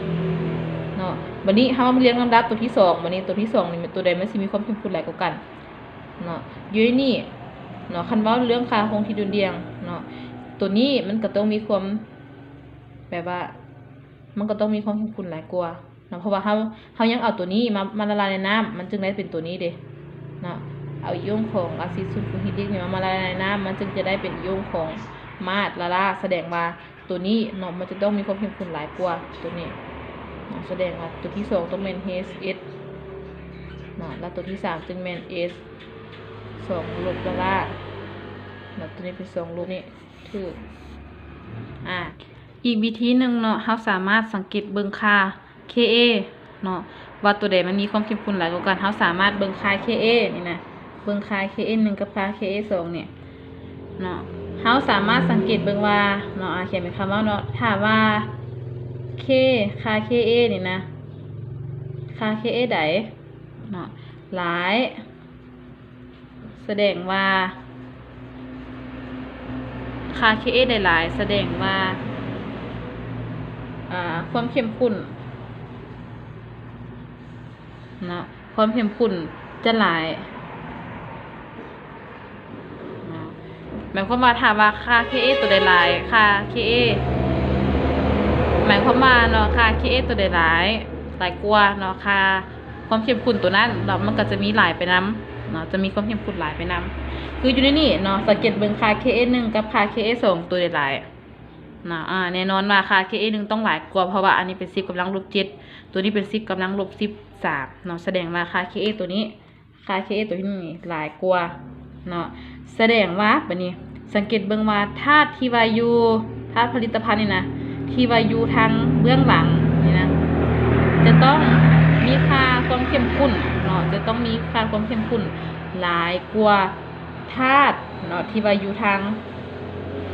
ເນາະ. ບັດນີ້ເຮົາມາລຽງລຳດັບຕົວທີສອງ ບັດນີ້ຕົວທີສອງນີ້ຕົວໃດມັນຊິມີຄວາມເຂັ້ມຂຸ້ນຫຼາຍກວ່າກັນເນາະ ຢູ່ໃນນີ້ເນາະ. ຄັນເວົ້າເລື່ອງຄ່າຄົງທີ່ດຸ່ນດ່ຽງເນາະ ຕົວນີ້ມັນກໍຕ້ອງມີຄວາມ ແບບວ່າ ມັນກໍຕ້ອງມີຄວາມເຂັ້ມຂຸ້ນຫຼາຍກວ່າເນາະ ເພາະວ່າເຮົາ ເຮົາຍັງເອົາຕົວນີ້ມາ ມາລະລາຍໃນນ້ຳ ມັນຈຶ່ງໄດ້ເປັນຕົວນີ້ເດ້ເນາະ. ເອົາອີໂອງຂອງອາຊິດຊຸນຟູລິກນີ້ມາ ມາລະລາຍໃນນ້ຳ ມັນຈຶ່ງຈະໄດ້ເປັນອີໂອງຂອງມາດລາລາ ສະແດງວ່າຕົວນີ້ເນາະ ມັນຈະຕ້ອງມີຄວາມເຂັ້ມຂຸ້ນຫຼາຍກວ່າຕົວນີ້ເນາະ. ສະແດງວ່າຕົວທີສອງຕ້ອງແມ່ນເອັດເນາະ ແລ້ວຕົວທີສາມຈຶ່ງແມ່ນເອັດສອງລົບລາລາເນາະ. ຕົວນີ້ເປັນສອງລົບນີ້ຖືກ ອາ ອີກວິທີໜຶ່ງເນາະ ເຮົາສາມາດສັງເກດເບິ່ງຄ່າ เคเอ ເນາະ ວ່າຕົວໃດມັນມີຄວາມເຂັ້ມຂຸ້ນຫຼາຍກວ່າກັນ. ເຮົາສາມາດເບິ່ງຄ່າ เคเอ ນີ້ນະ ເບິ່ງຄ່າ เคเอ ໜຶ່ງ ກັບຄ່າ เคเอ ສອງນີ້ເນາະ. ເຮົາສາມາດສັງເກດເບິ່ງວ່າເນາະ ອາ ຂຽນເປັນຄຳເວົ້າເນາະ ຖ້າວ່າ K ຄ່າ เคเอ ນີ້ນະ ຄ່າ เคเอ ໃດເນາະ ຫຼາຍ ສະແດງວ່າ ຄ່າ เคเอ ໄດ້ຫຼາຍ ສະແດງວ່າ ອ່າ ຄວາມເຂັ້ມຂຸ້ນເນາະ ຄວາມເຂັ້ມຂຸ້ນຈະຫຼາຍເນາະ. ໝາຍຄວາມວ່າ ຖ້າວ່າຄ່າ เคเอ ຕົວໃດຫຼາຍ ຄ່າ เคเอ ໝາຍຄວາມວ່າເນາະ ຄ່າ เคเอ ຕົວໃດຫຼາຍ ຫຼາຍກວ່າເນາະ ຄ່າ ຄວາມເຂັ້ມຂຸ້ນຕົວນັ້ນເນາະ ມັນກໍຈະມີຫຼາຍໄປນຳເນາະ ຈະມີຄວາມເຂັ້ມຂຸ້ນຫຼາຍໄປນຳ. ຄືຢູ່ໃນນີ້ເນາະ ສັງເກດເບິ່ງຄ່າ เคเอ ໜຶ່ງ ກັບຄ່າ เคเอ ສອງ ຕົວໃດຫຼາຍເນາະ. ອາ ແນ່ນອນວ່າຄ່າ เคเอ ໜຶ່ງ ຕ້ອງຫຼາຍກວ່າ ເພາະວ່າອັນນີ້ເປັນສິບກຳລັງລົບເຈັດ ຕົວນີ້ເປັນສິບກຳລັງລົບສິບສາມເນາະ ສະແດງວ່າຄ່າ เคเอ ຕົວນີ້ ຄ່າ เคเอ ຕົວທີ່ໜຶ່ງນີ້ຫຼາຍກວ່າເນາະ. ສະແດງວ່າ ບາດນີ້ສັງເກດເບິ່ງວ່າທາດທີ່ວ່າຢູ່ ທາດຜະລິດຕະພັນນີ້ນະ ທີ່ວ່າຢູ່ທາງເບື້ອງຫຼັງນີ້ນະ ຈະຕ້ອງມີຄ່າຄວາມເຂັ້ມຂຸ້ນເນາະ ຈະຕ້ອງມີຄ່າຄວາມເຂັ້ມຂຸ້ນຫຼາຍກວ່າທາດເນາະ ທີ່ວ່າຢູ່ທາງ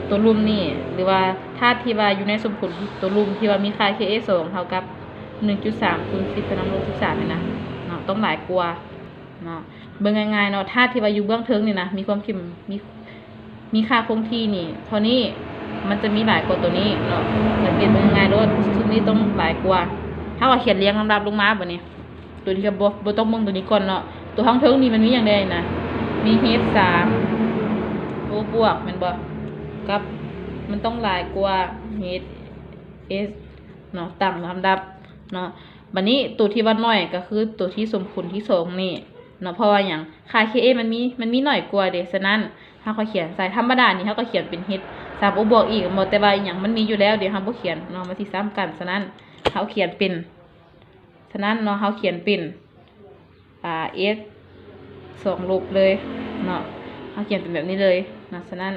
ຕົວລຸ່ມນີ້ ຫຼືວ່າທາດທີ່ວ່າຢູ່ໃນສົມຜົນຕົວລຸ່ມ ທີ່ວ່າມີຄ່າ เคเอ ສອງ ເທົ່າກັບ ໜຶ່ງຈຸດສາມ ຄູນ ສິບ ກຳລັງລົບສິບສາມນີ້ນະເນາະ ຕ້ອງຫຼາຍກວ່າ ເນາະ. ເບິ່ງງ່າຍໆເນາະ ທາດທີ່ວ່າຢູ່ເບື້ອງເທິງນີ້ນະ ມີຄວາມເຂັ້ມ ມີ ມີຄ່າຄົງທີ່ນີ້ເທົ່ານີ້ ມັນຈະມີຫຼາຍກວ່າຕົວນີ້ເນາະ. ສັງເກດເບິ່ງງ່າຍໆໂລດ ຊຸດນີ້ຕ້ອງຫຼາຍກວ່າ. ເຮົາກໍຂຽນລຽງລຳດັບລົງມາບາດນີ້ ໂດຍທີ່ບໍ່ ບໍ່ຕ້ອງເບິ່ງຕົວນີ້ກ່ອນເນາະ. ຕົວທາງເທິງນີ້ມັນມີຫຍັງແດ່ນະ? ມີ H ສາມ O ບວກ ແມ່ນບໍ່? ກັບ ມັນຕ້ອງຫຼາຍກວ່າ H S ເນາະ ຕາມລຳດັບເນາະ. ບາດນີ້ຕົວທີ່ວ່າໜ້ອຍກໍຄືຕົວທີ່ສົມຜົນທີສອງນີ້ເນາະ. ເພາະວ່າຫຍັງ? ຄ່າ K A ມັນມີ ມັນມີໜ້ອຍກວ່າເດ້. ສະນັ້ນ ເຮົາກໍຂຽນໃສ່ ທຳມະດານີ້ ເຮົາກໍຂຽນເປັນ H ສາມ O ບວກອີກ ແມ່ນບໍ່? ແຕ່ວ່າຫຍັງ? ມັນມີຢູ່ແລ້ວເດ້ ເຮົາບໍ່ຂຽນເນາະ ມັນຊິຊ້ຳກັນ. ສະນັ້ນ ເຮົາຂຽນເປັນ ສະນັ້ນເນາະ ເຮົາຂຽນເປັນ ອ່າ S ສອງລົບເລີຍເນາະ. ເຮົາຂຽນເປັນແບບນີ້ເລີຍເນາະ. ສະນັ້ນ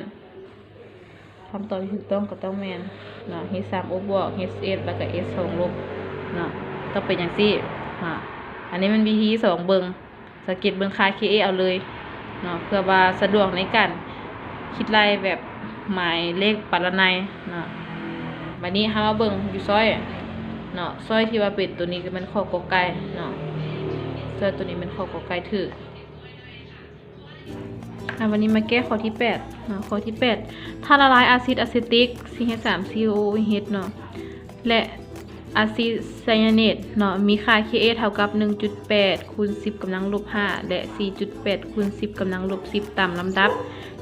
ຄຳຕອບທີ່ຖືກຕ້ອງກໍຕ້ອງແມ່ນເນາະ H ສາມ O ບວກ H S ແລ້ວກໍ S ສອງລົບເນາະ. ຕ້ອງເປັນຈັ່ງຊີ້ເນາະ. ອັນນີ້ແມ່ນວິທີສອງເບິ່ງ ສັງເກດເບິ່ງຄ່າ K A ເອົາເລີຍເນາະ ເພື່ອວ່າສະດວກໃນການຄິດໄລ່ແບບໝາຍເລກປະລະໄນເນາະ. ບາດນີ້ເຮົາມາເບິ່ງຢູ່ຊ້ອຍເນາະ ຊ້ອຍທີ່ວ່າເປັນຕົວນີ້ກໍແມ່ນຂໍ້ ກ ໄກ່ເນາະ. ຊ້ອຍຕົວນີ້ແມ່ນຂໍ້ ກ ໄກ່ ຖືກ. ອ່າ ວັນນີ້ມາແກ້ຂໍ້ທີແປດເນາະ. ຂໍ້ທີແປດ ທາດລະລາຍອາຊິດອາເຊຕິກ C H ສາມ C O O H ເນາະ ແລະ ອາຊິດໄຊຍາເນດເນາະ ມີຄ່າ K A ເທົ່າກັບ ໜຶ່ງຈຸດແປດ ຄູນ ສິບ ກຳລັງລົບ ຫ້າ ແລະ ສີ່ຈຸດແປດ ຄູນ ສິບ ກຳລັງລົບ ສິບ ຕາມລຳດັບ.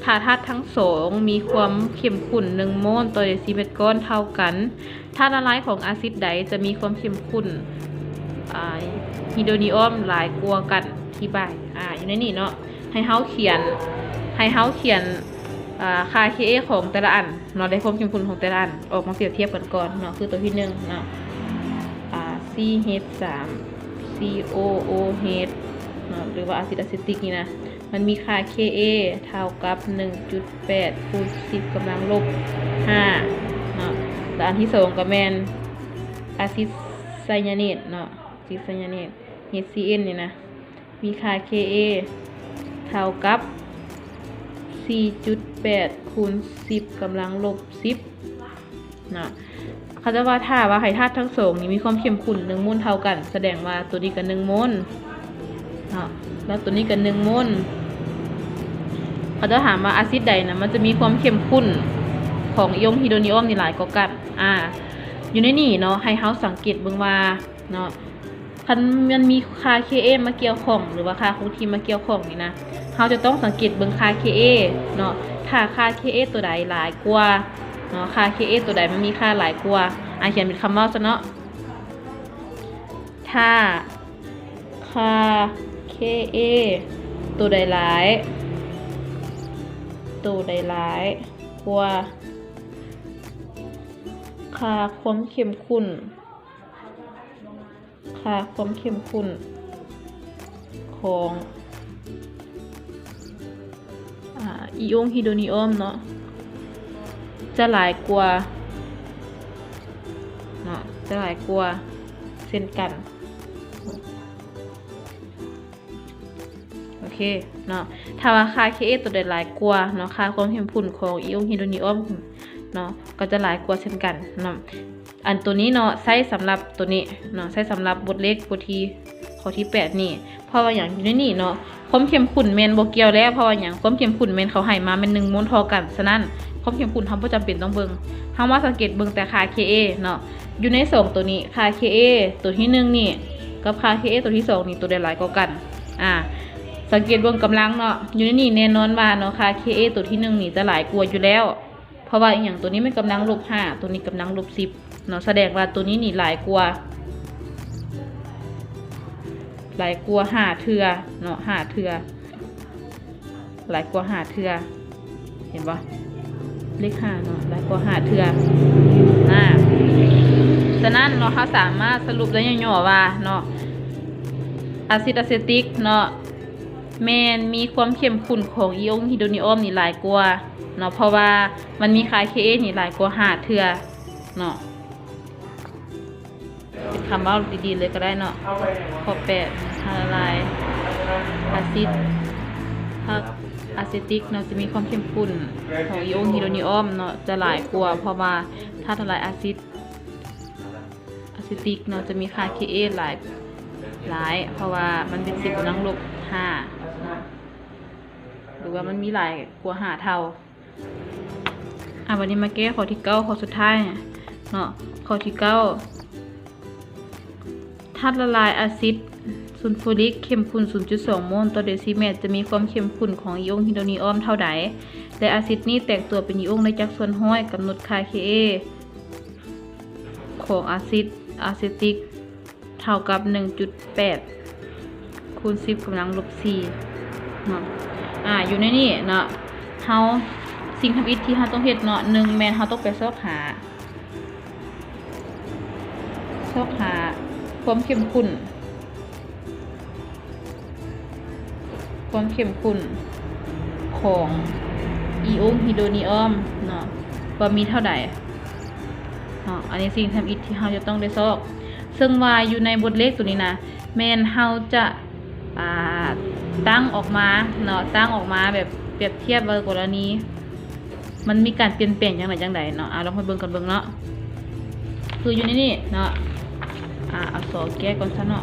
ຖ້າທາດທັງສອງມີຄວາມເຂັ້ມຂຸ້ນ ໜຶ່ງໂມນຕໍ່ເດຊີແມັດກ້ອນເທົ່າກັນ ທາດລະລາຍຂອງອາຊິດໃດຈະມີຄວາມເຂັ້ມຂຸ້ນ ອ່າ ຮີໂດຣນີອອມຫຼາຍກວ່າກັນ? ອະທິບາຍ ອ່າ ຢູ່ໃນນີ້ເນາະ ໃຫ້ເຮົາຂຽນ ໃຫ້ເຮົາຂຽນ ອ່າ ຄ່າ K A ຂອງແຕ່ລະອັນເນາະ ແລະ ຄວາມເຂັ້ມຂຸ້ນຂອງແຕ່ລະອັນ ອອກມາປຽບທຽບກັນກ່ອນເນາະ. ຄືຕົວທີໜຶ່ງເນາະ ອ່າ C H ສາມ C O O H ເນາະ ຫຼືວ່າອາຊິດອາເຊຕິກນີ້ນະ ມັນມີຄ່າ K A ເທົ່າກັບ ໜຶ່ງຈຸດແປດ ຄູນ ສິບ ກຳລັງລົບ ຫ້າເນາະ. ແລະ ອັນທີສອງກໍແມ່ນອາຊິດໄຊຍາເນດເນາະ ອາຊິດໄຊຍາເນດ H C n ນີ້ນະ ມີຄ່າ K A ເທົ່າກັບ ສີ່ຈຸດແປດ ຄູນ ສິບ ກຳລັງລົບ ສິບເນາະ. ເຂົາເຈົ້າວ່າຖ້າວ່າໃຫ້ທາດທັງສອງນີ້ມີຄວາມເຂັ້ມຂຸ້ນໜຶ່ງໂມນເທົ່າກັນ ສະແດງວ່າໂຕນີ້ກໍໜຶ່ງໂມນເນາະ ແລ້ວໂຕນີ້ກໍໜຶ່ງໂມນ. ເຂົາເຈົ້າຖາມວ່າອາຊິດໃດນະ ມັນຈະມີຄວາມເຂັ້ມຂຸ້ນຂອງອີອົງຮີໂດນີອອມນີ້ຫຼາຍກວ່າກັນ? ອາ ຢູ່ໃນນີ້ເນາະ ໃຫ້ເຮົາສັງເກດເບິ່ງວ່າເນາະ ຄັນມັນມີຄ່າ Ka ມາກ່ຽວຂ້ອງ ຫຼືວ່າຄ່າຄົງທີ່ມາກ່ຽວຂ້ອງນີ້ນະ ເຮົາຈະຕ້ອງສັງເກດເບິ່ງຄ່າ Ka ເນາະ. ຖ້າຄ່າ Ka ຕົວໃດຫຼາຍກວ່າເນາະ ຄ່າ Ka ຕົວໃດມັນມີຄ່າຫຼາຍກວ່າ ອາ ຂຽນເປັນຄຳເວົ້າຊະເນາະ. ຖ້າຄ່າ Ka ຕົວໃດຫຼາຍ ຕົວໃດຫຼາຍກວ່າ ຄ່າຄວາມເຂັ້ມຂຸ້ນ ຄ່າຄວາມເຂັ້ມຂຸ້ນຂອງ ອາ ອີອົງຮີໂດນີອອມເນາະ ຈະຫຼາຍກວ່າເນາະ ຈະຫຼາຍກວ່າເຊັ່ນກັນ. ໂອເຄເນາະ ຖ້າວ່າຄ່າ Ka ຕົວໃດຫຼາຍກວ່າເນາະ ຄ່າຄວາມເຂັ້ມຂຸ້ນຂອງອີອົງຮີໂດນີອອມເນາະ ກໍຈະຫຼາຍກວ່າເຊັ່ນກັນເນາະ. ອັນຕົວນີ້ເນາະ ໃຊ້ສຳລັບຕົວນີ້ເນາະ ໃຊ້ສຳລັບບົດເລກບົດທີ ຂໍ້ທີແປດນີ້. ເພາະວ່າຫຍັງ? ຢູ່ໃນນີ້ເນາະ ຄວາມເຂັ້ມຂຸ້ນແມ່ນບໍ່ກ່ຽວແລ້ວ. ເພາະວ່າຫຍັງ? ຄວາມເຂັ້ມຂຸ້ນແມ່ນເຂົາໃຫ້ມາແມ່ນໜຶ່ງໂມນເທົ່າກັນ. ສະນັ້ນ ຄວາມເຂັ້ມຂຸ້ນເຮົາບໍ່ຈຳເປັນຕ້ອງເບິ່ງ. ເຮົາມາສັງເກດເບິ່ງແຕ່ຄ່າ Ka ເນາະ ຢູ່ໃນສອງຕົວນີ້ ຄ່າ Ka ຕົວທີໜຶ່ງນີ້ ກັບຄ່າ Ka ຕົວທີສອງນີ້ ຕົວໃດຫຼາຍກວ່າກັນ? ອາ ສັງເກດເບິ່ງກຳລັງເນາະ ຢູ່ໃນນີ້ແນ່ນອນວ່າເນາະ ຄ່າ Ka ຕົວທີໜຶ່ງນີ້ຈະຫຼາຍກວ່າຢູ່ແລ້ວ. ເພາະວ່າອີຫຍັງ? ຕົວນີ້ມັນກຳລັງລົບຫ້າ ຕົວນີ້ກຳລັງລົບສິບເນາະ ສະແດງວ່າຕົວນີ້ນີ້ຫຼາຍກວ່າ ຫຼາຍກວ່າຫ້າເທື່ອເນາະ ຫ້າເທື່ອ ຫຼາຍກວ່າຫ້າເທື່ອ ເຫັນບໍ່? ເລກຫ້າເນາະ ຫຼາຍກວ່າຫ້າເທື່ອ. ອາ ສະນັ້ນເນາະ ເຮົາສາມາດສະຫຼຸບໄດ້ຫຍໍ້ໆວ່າເນາະ ອາຊິດອາເຊຕິກເນາະ ແມ່ນມີຄວາມເຂັ້ມຂຸ້ນຂອງອີອົງຮີໂດນີອອມນີ້ຫຼາຍກວ່າເນາະ ເພາະວ່າມັນມີຄ່າ Ka ນີ້ຫຼາຍກວ່າຫ້າເທື່ອເນາະ. ເປັນຄຳເວົ້າດີໆເລີຍກໍໄດ້ເນາະ. ຂໍ້ແປດ ທາດລະລາຍອາຊິດ ທາດອາເຊຕິກເນາະ ຈະມີຄວາມເຂັ້ມຂຸ້ນຂອງອີອົງຮີໂດນີອອມເນາະ ຈະຫຼາຍກວ່າ ເພາະວ່າທາດລະລາຍອາຊິດ ອາເຊຕິກເນາະ ຈະມີຄ່າ Ka ຫຼາຍ ຫຼາຍ ເພາະວ່າມັນເປັນສິບກຳລັງລົບຫ້າເນາະ ຫຼືວ່າມັນມີຫຼາຍກວ່າຫ້າເທົ່າ. ອາ ບັດນີ້ມາແກ້ຂໍ້ທີເກົ້າ ຂໍ້ສຸດທ້າຍເນາະ. ຂໍ້ທີເກົ້າ ທາດລະລາຍອາຊິດຊູນຟູລິກເຂັ້ມຂຸ້ນສູນຈຸດສອງໂມນຕໍ່ເດຊິແມັດ ຈະມີຄວາມເຂັ້ມຂຸ້ນຂອງອີອົງຮີໂດນີອອມເທົ່າໃດ ແລະ ອາຊິດນີ້ແຕກຕົວເປັນອີອົງໄດ້ຈັກສ່ວນຮ້ອຍ? ກຳນົດຄ່າ Ka ຂອງອາຊິດອາເຊຕິກ ເທົ່າກັບໜຶ່ງຈຸດແປດຄູນສິບກຳລັງລົບສີ່ເນາະ. ອາ ຢູ່ໃນນີ້ເນາະ ເຮົາ ສິ່ງທຳອິດທີ່ເຮົາຕ້ອງເຮັດເນາະ ໜຶ່ງແມ່ນເຮົາຕ້ອງໄປຊອກຫາ ຊອກຫາຄວາມເຂັ້ມຂຸ້ນ ຄວາມເຂັ້ມຂຸ້ນຂອງອີອົງຮີໂດນີອອມເນາະ ວ່າມີເທົ່າໃດເນາະ. ອັນນີ້ສິ່ງທຳອິດທີ່ເຮົາຈະຕ້ອງໄດ້ຊອກ ເຊິ່ງວ່າຢູ່ໃນບົດເລກໂຕນີ້ນະ ແມ່ນເຮົາຈະ ອາ ຕັ້ງອອກມາເນາະ ຕັ້ງອອກມາແບບປຽບທຽບວ່າກໍລະນີ ມັນມີການປ່ຽນແປງຈັ່ງໃດຈັ່ງໃດເນາະ. ອາ ລອງໄປເບິ່ງກັນເບິ່ງເນາະ ຄືຢູ່ໃນນີ້ເນາະ ອາ ເອົາສອແກ້ກ່ອນຊະເນາະ.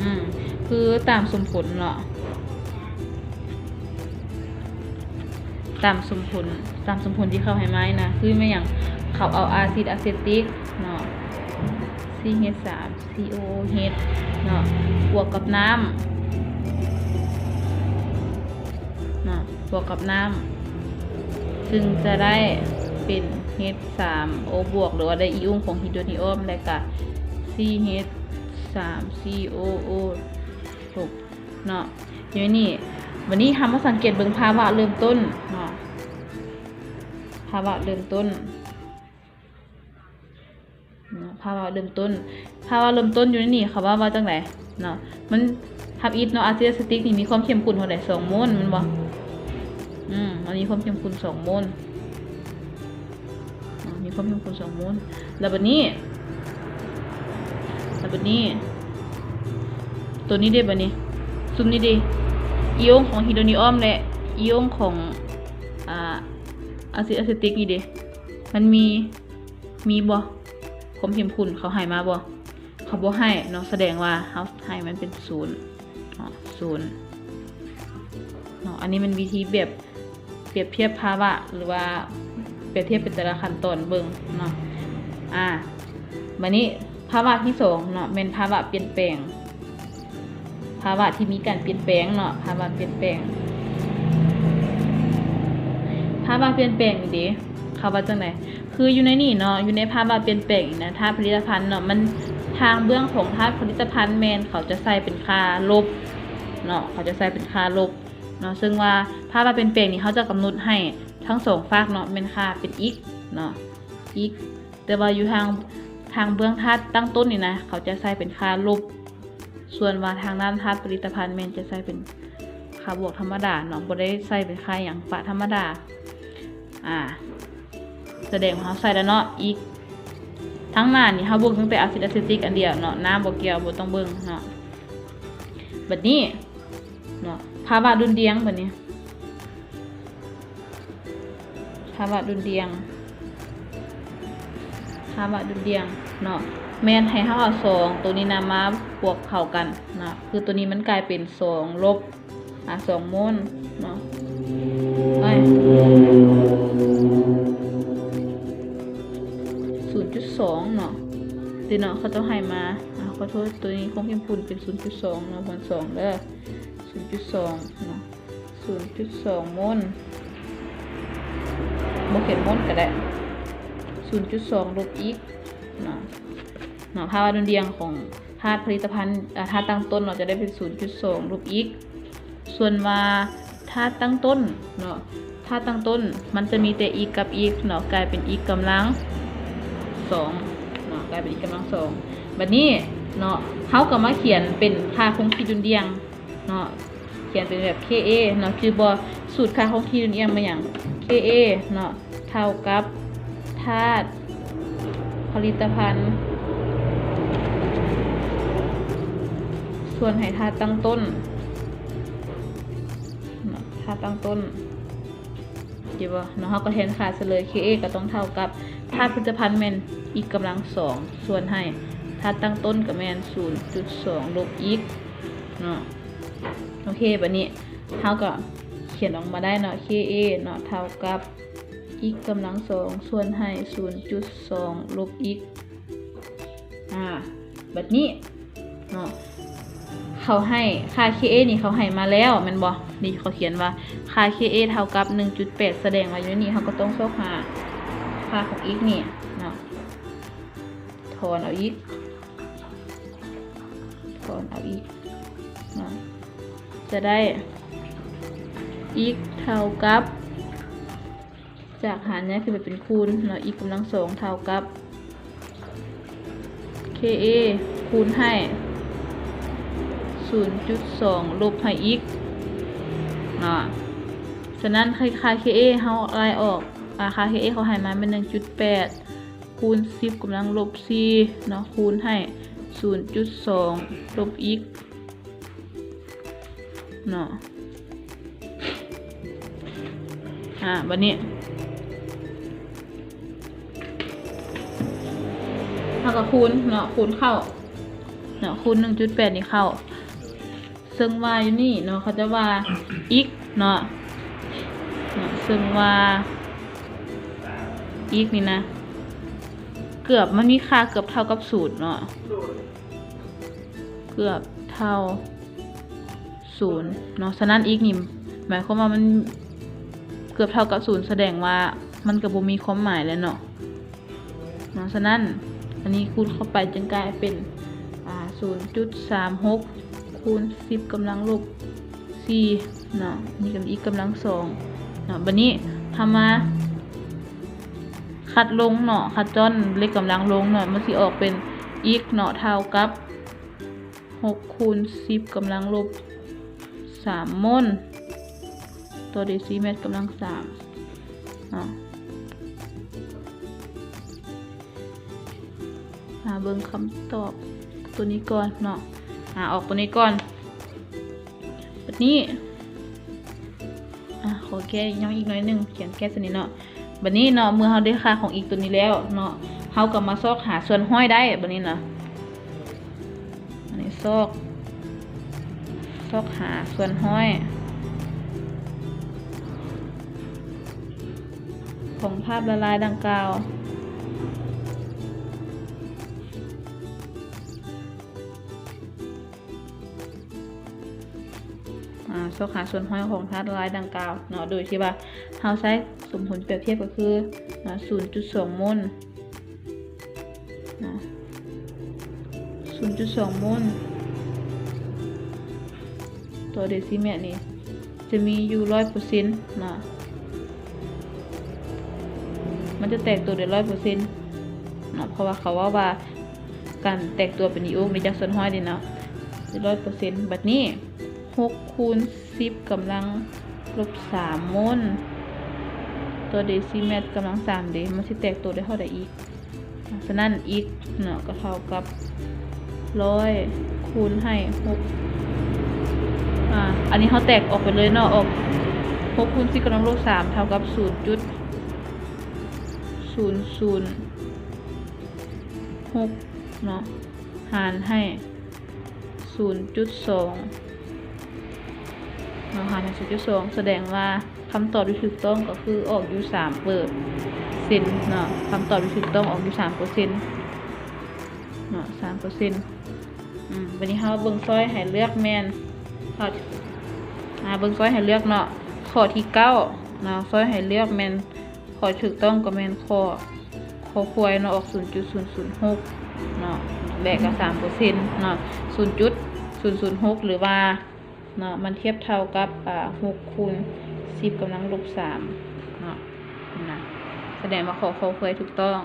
ອືມ ຄືຕາມສົມຜົນເນາະ ຕາມສົມຜົນ ຕາມສົມຜົນທີ່ເຂົາໃຫ້ມານີ້ນະ ຄືແມ່ນຫຍັງ? ເຂົາເອົາອາຊິດອາເຊຕິກເນາະ ຊີເອັດສາມ ຊີໂອໂອເອັດເນາະ ບວກກັບນ້ຳເນາະ ບວກກັບນ້ຳ ຈຶ່ງຈະໄດ້ເປັນເອັດສາມໂອບວກ ຫຼືວ່າໄດ້ອີອົງຂອງຮີໂດນີອອມ ແລະກະຊີເອັດສາມຊີໂອໂອຫົກເນາະ. ຢູ່ໃນນີ້ ບັດນີ້ເຮົາມາສັງເກດເບິ່ງພາວະເລີ່ມຕົ້ນເນາະ ພາວະເລີ່ມຕົ້ນ ເນາະ ພາວະເລີ່ມຕົ້ນ ພາວະເລີ່ມຕົ້ນຢູ່ໃນນີ້ ເຂົາເວົ້າວ່າຈັ່ງໃດເນາະ? ມັນທຳອິດເນາະ ອາຊິດອາເຊຕິກນີ້ມີຄວາມເຂັ້ມຂຸ້ນເທົ່າໃດ? ສອງໂມນແມ່ນບໍ່? ອືມ ມັນມີຄວາມເຂັ້ມຂຸ້ນສອງໂມນເນາະ ມີຄວາມເຂັ້ມຂຸ້ນສອງໂມນ. ແລ້ວບັດນີ້ ແລ້ວບັດນີ້ ໂຕນີ້ເດ້ ບັດນີ້ ຊຸມນີ້ເດ້ ອີອົງຂອງຮີໂດນີອອມ ແລະ ອີອົງຂອງ ອາ ອາຊິດອາເຊຕິກນີ້ເດ້ ມັນມີ ມີບໍ່? ຄວາມເຂັ້ມຂຸ້ນເຂົາໃຫ້ມາບໍ່? ເຂົາບໍ່ໃຫ້ເນາະ, ສະແດງວ່າເຮົາໃຫ້ມັນເປັນສູນເນາະ, ສູນເນາະ. ອັນນີ້ແມ່ນວິທີແບບປຽບທຽບພາວະ ຫຼືວ່າປຽບທຽບເປັນແຕ່ລະຂັ້ນຕອນເບິ່ງເນາະ. ອາ ບາດນີ້ພາວະທີສອງເນາະ ແມ່ນພາວະປ່ຽນແປງ. ພາວະທີ່ມີການປ່ຽນແປງເນາະ, ພາວະປ່ຽນແປງ. ພາວະປ່ຽນແປງນີ້ເດ ເຂົາວ່າຈັ່ງໃດ? ຄືຢູ່ໃນນີ້ເນາະ, ຢູ່ໃນພາວະປ່ຽນແປງນີ້ນະ, ທາດຜະລິດຕະພັນເນາະ, ມັນ ທາງເບື້ອງຂອງທາດຜະລິດຕະພັນແມ່ນເຂົາຈະໃສ່ເປັນຄ່າລົບເນາະ, ເຂົາຈະໃສ່ເປັນຄ່າລົບເນາະ. ເຊິ່ງວ່າພາວະປ່ຽນແປງນີ້ ເຮົາຈະກຳນົດໃຫ້ທັງສອງຟາກເນາະ ແມ່ນຄ່າເປັນ x ເນາະ, x. ແຕ່ວ່າຢູ່ທາງ ທາງເບື້ອງທາດຕັ້ງຕົ້ນນີ້ນະ ເຂົາຈະໃສ່ເປັນຄ່າລົບ. ສ່ວນວ່າທາງດ້ານທາດຜະລິດຕະພັນແມ່ນຈະໃສ່ເປັນຄ່າບວກທຳມະດາເນາະ, ບໍ່ໄດ້ໃສ່ເປັນຄ່າຫຍັງ ປະທຳມະດາ. ອາ ສະແດງວ່າເຮົາໃສ່ແລ້ວເນາະ x. ທາງໜ້ານີ້ເຮົາເບິ່ງຕັ້ງແຕ່ອາຊິດອາເຊຕິກອັນດຽວເນາະ, ນ້ຳບໍ່ກ່ຽວ ບໍ່ຕ້ອງເບິ່ງເນາະ. ບັດນີ້ເນາະ ພາວະດຸ່ນດ່ຽງ ບັດນີ້ ພາວະດຸ່ນດ່ຽງ ພາວະດຸ່ນດ່ຽງເນາະ ແມ່ນໃຫ້ເຮົາເອົາສອງໂຕນີ້ນຳມາບວກເຂົ້າກັນເນາະ, ຄືໂຕນີ້ມັນກາຍເປັນສອງລົບ ອາ ສອງໂມນເນາະ, ເອີຍ ສູນຈຸດສອງເນາະ ຕິເນາະ. ເຂົາເຈົ້າໃຫ້ມາ ອາ ຂໍໂທດ ໂຕນີ້ຄວາມເຂັ້ມຂຸ້ນເປັນສູນຈຸດສອງເນາະ, ຄູນສອງເດີ ສູນຈຸດສອງເນາະ. ສູນຈຸດສອງໂມນ ບໍ່ຂຽນໂມນກໍໄດ້ ສູນຈຸດສອງລົບ x ເນາະ ເນາະ. ພາວະດຸ່ນດ່ຽງຂອງທາດຜະລິດຕະພັນ ອາ ທາດຕັ້ງຕົ້ນເນາະ ຈະໄດ້ເປັນສູນຈຸດສອງລົບ x. ສ່ວນວ່າທາດຕັ້ງຕົ້ນເນາະ ທາດຕັ້ງຕົ້ນມັນຈະມີແຕ່ x ກັບ x ເນາະ ກາຍເປັນ x ກຳລັງສອງເນາະ ກາຍເປັນ x ກຳລັງສອງ. ບັດນີ້ເນາະ ເຮົາກໍມາຂຽນເປັນຄ່າຄົງທີ່ດຸ່ນດ່ຽງ ເນາະ ຂຽນເປັນແບບ K A ເນາະ. ຈື່ບໍ່? ສູດຄ່າຄົງທີ່ດຸ່ນດ່ຽງແມ່ນຫຍັງ? K A ເນາະ ເທົ່າກັບທາດຜະລິດຕະພັນ ສ່ວນໃຫ້ທາດຕັ້ງຕົ້ນເນາະ ທາດຕັ້ງຕົ້ນ. ເຫັນບໍ່ເນາະ? ເຮົາກໍແທນຄ່າໃສ່ເລີຍ K A ກໍຕ້ອງເທົ່າກັບທາດຜະລິດຕະພັນແມ່ນ x ກຳລັງສອງ ສ່ວນໃຫ້ທາດຕັ້ງຕົ້ນກໍແມ່ນ ສູນຈຸດສອງລົບ x ເນາະ. ໂອເຄ ບັດນີ້ເຮົາກໍຂຽນອອກມາໄດ້ເນາະ K A ເນາະ ເທົ່າກັບ x ກຳລັງສອງ ສ່ວນໃຫ້ ສູນຈຸດສອງລົບ x. ອາ ບັດນີ້ເນາະ ເຂົາໃຫ້ຄ່າ K A ນີ້ເຂົາໃຫ້ມາແລ້ວແມ່ນບໍ່? ນີ້ເຂົາຂຽນວ່າຄ່າ K A ເທົ່າກັບ ໜຶ່ງຈຸດແປດ ສະແດງວ່າຢູ່ໃນນີ້ເຮົາກໍຕ້ອງຊອກຫາຄ່າຂອງ x ນີ້ເນາະ ຖອນເອົາ x ຖອນເອົາ x ເນາະ ຈະໄດ້ x ເທົ່າກັບ ຈາກຫານຍ້າຍຂຶ້ນໄປເປັນຄູນເນາະ x ກຳລັງສອງເທົ່າກັບ K A ຄູນໃຫ້ ສູນຈຸດສອງລົບໃຫ້ x ເນາະ. ສະນັ້ນ ຄ່າ K A ເຮົາໄລ່ອອກ ອາ ຄ່າ K A ເຂົາໃຫ້ມາແມ່ນ ໜຶ່ງຈຸດແປດ ຄູນສິບກຳລັງລົບສີ່ເນາະ ຄູນໃຫ້ ສູນຈຸດສອງລົບ x ເນາະ. ອາ ບັດນີ້ເຮົາກໍຄູນເນາະ ຄູນເຂົ້າເນາະ ຄູນ ໜຶ່ງຈຸດແປດ ນີ້ເຂົ້າ ເຊິ່ງວ່າຢູ່ນີ້ເນາະ ເຂົາຈະວ່າ x ເນາະ ເນາະ ເຊິ່ງວ່າ x ນີ້ນະ ເກືອບ ມັນມີຄ່າເກືອບເທົ່າກັບສູນເນາະ ເກືອບເທົ່າສູນເນາະ. ສະນັ້ນ x ນີ້ ໝາຍຄວາມວ່າມັນເກືອບເທົ່າກັບສູນ ສະແດງວ່າມັນກໍບໍ່ມີຄວາມໝາຍແລ້ວເນາະ ເນາະ. ສະນັ້ນ ອັນນີ້ຄູນເຂົ້າໄປຈຶ່ງກາຍເປັນ ອາ ສູນຈຸດສາມຫົກ ຄູນສິບກຳລັງລົບສີ່ເນາະ ນີ້ກໍ x ກຳລັງສອງເນາະ. ບັດນີ້ເຮົາມາຄັດລົງເນາະ ຄັດຈ້ອນເລກກຳລັງລົງເນາະ ມັນຊິອອກເປັນ x ເນາະ ເທົ່າກັບ ຫົກຄູນສິບກຳລັງລົບສາມໂມນ ຕໍ່ເດຊີແມັດກຳລັງສາມເນາະ. ມາເບິ່ງຄຳຕອບຕົວນີ້ກ່ອນເນາະ ອາ ອອກຕົວນີ້ກ່ອນ. ບັດນີ້ ອາ ຂໍແກ້ຍ້ອນອີກໜ້ອຍໜຶ່ງ ຂຽນແກ້ຕົວນີ້ເນາະ. ບັດນີ້ເນາະ ເມື່ອເຮົາໄດ້ຄ່າຂອງ x ຕົວນີ້ແລ້ວເນາະ ເຮົາກໍມາຊອກຫາສ່ວນຮ້ອຍໄດ້ບັດນີ້ນະ. ອັນນີ້ຊອກ ຊອກຫາສ່ວນຮ້ອຍຂອງທາດລະລາຍດັ່ງກ່າວ. ອາ ຊອກຫາສ່ວນຮ້ອຍຂອງທາດລະລາຍດັ່ງກ່າວເນາະ ໂດຍທີ່ວ່າເຮົາໃຊ້ສົມຜົນປຽບທຽບກໍຄື ອາ ສູນຈຸດສອງໂມນເນາະ, ສູນຈຸດສອງໂມນຕໍ່ເດຊິແມັດນີ້ ຈະມີຢູ່ຮ້ອຍເປີເຊັນເນາະ, ມັນຈະແຕກຕົວໄດ້ຮ້ອຍເປີເຊັນເນາະ ເພາະວ່າເຂົາເວົ້າວ່າການແຕກຕົວເປັນອີໂອງນີ້ຈາກສ່ວນຮ້ອຍນີ້ເນາະ ໄດ້ຮ້ອຍເປີເຊັນ. ບັດນີ້ ຫົກຄູນສິບກຳລັງລົບສາມໂມນຕໍ່ເດຊິແມັດກຳລັງສາມເດ ມັນຊິແຕກຕົວໄດ້ເທົ່າໃດອີກ? ສະນັ້ນ x ເນາະ ກໍເທົ່າກັບຮ້ອຍຄູນໃຫ້ຫົກ ອາ ອັນນີ້ເຮົາແຕກອອກໄປເລີຍເນາະ ອອກ ຫົກຄູນສິບກຳລັງລົບສາມເທົ່າກັບສູນຈຸດສູນສູນຫົກເນາະ ຫານໃຫ້ສູນຈຸດສອງເນາະ ຫານໃຫ້ສູນຈຸດສອງ ສະແດງວ່າ ຄຳຕອບທີ່ຖືກຕ້ອງກໍຄືອອກຢູ່ສາມເປີເຊັນເນາະ, ຄຳຕອບທີ່ຖືກຕ້ອງອອກຢູ່ສາມເປີເຊັນເນາະ ສາມເປີເຊັນ. ອືມ ບັດນີ້ເຮົາເບິ່ງຊ້ອຍໃຫ້ເລືອກແມ່ນ ເຮົາ ອາ ເບິ່ງຊ້ອຍໃຫ້ເລືອກເນາະ ຂໍ້ທີເກົ້າເນາະ ຊ້ອຍໃຫ້ເລືອກແມ່ນ ຂໍ້ຖືກຕ້ອງກໍແມ່ນຂໍ້ ຄອຄວາຍເນາະ ອອກສູນຈຸດສູນສູນຫົກເນາະ ແລະກໍສາມເປີເຊັນເນາະ, ສູນຈຸດສູນສູນຫົກ ຫຼືວ່າ ເນາະ ມັນທຽບເທົ່າກັບ ອາ ຫົກຄູນສິບກຳລັງລົບສາມເນາະ ນະ ສະແດງວ່າຂໍ້ຄອຄວາຍຖືກຕ້ອງ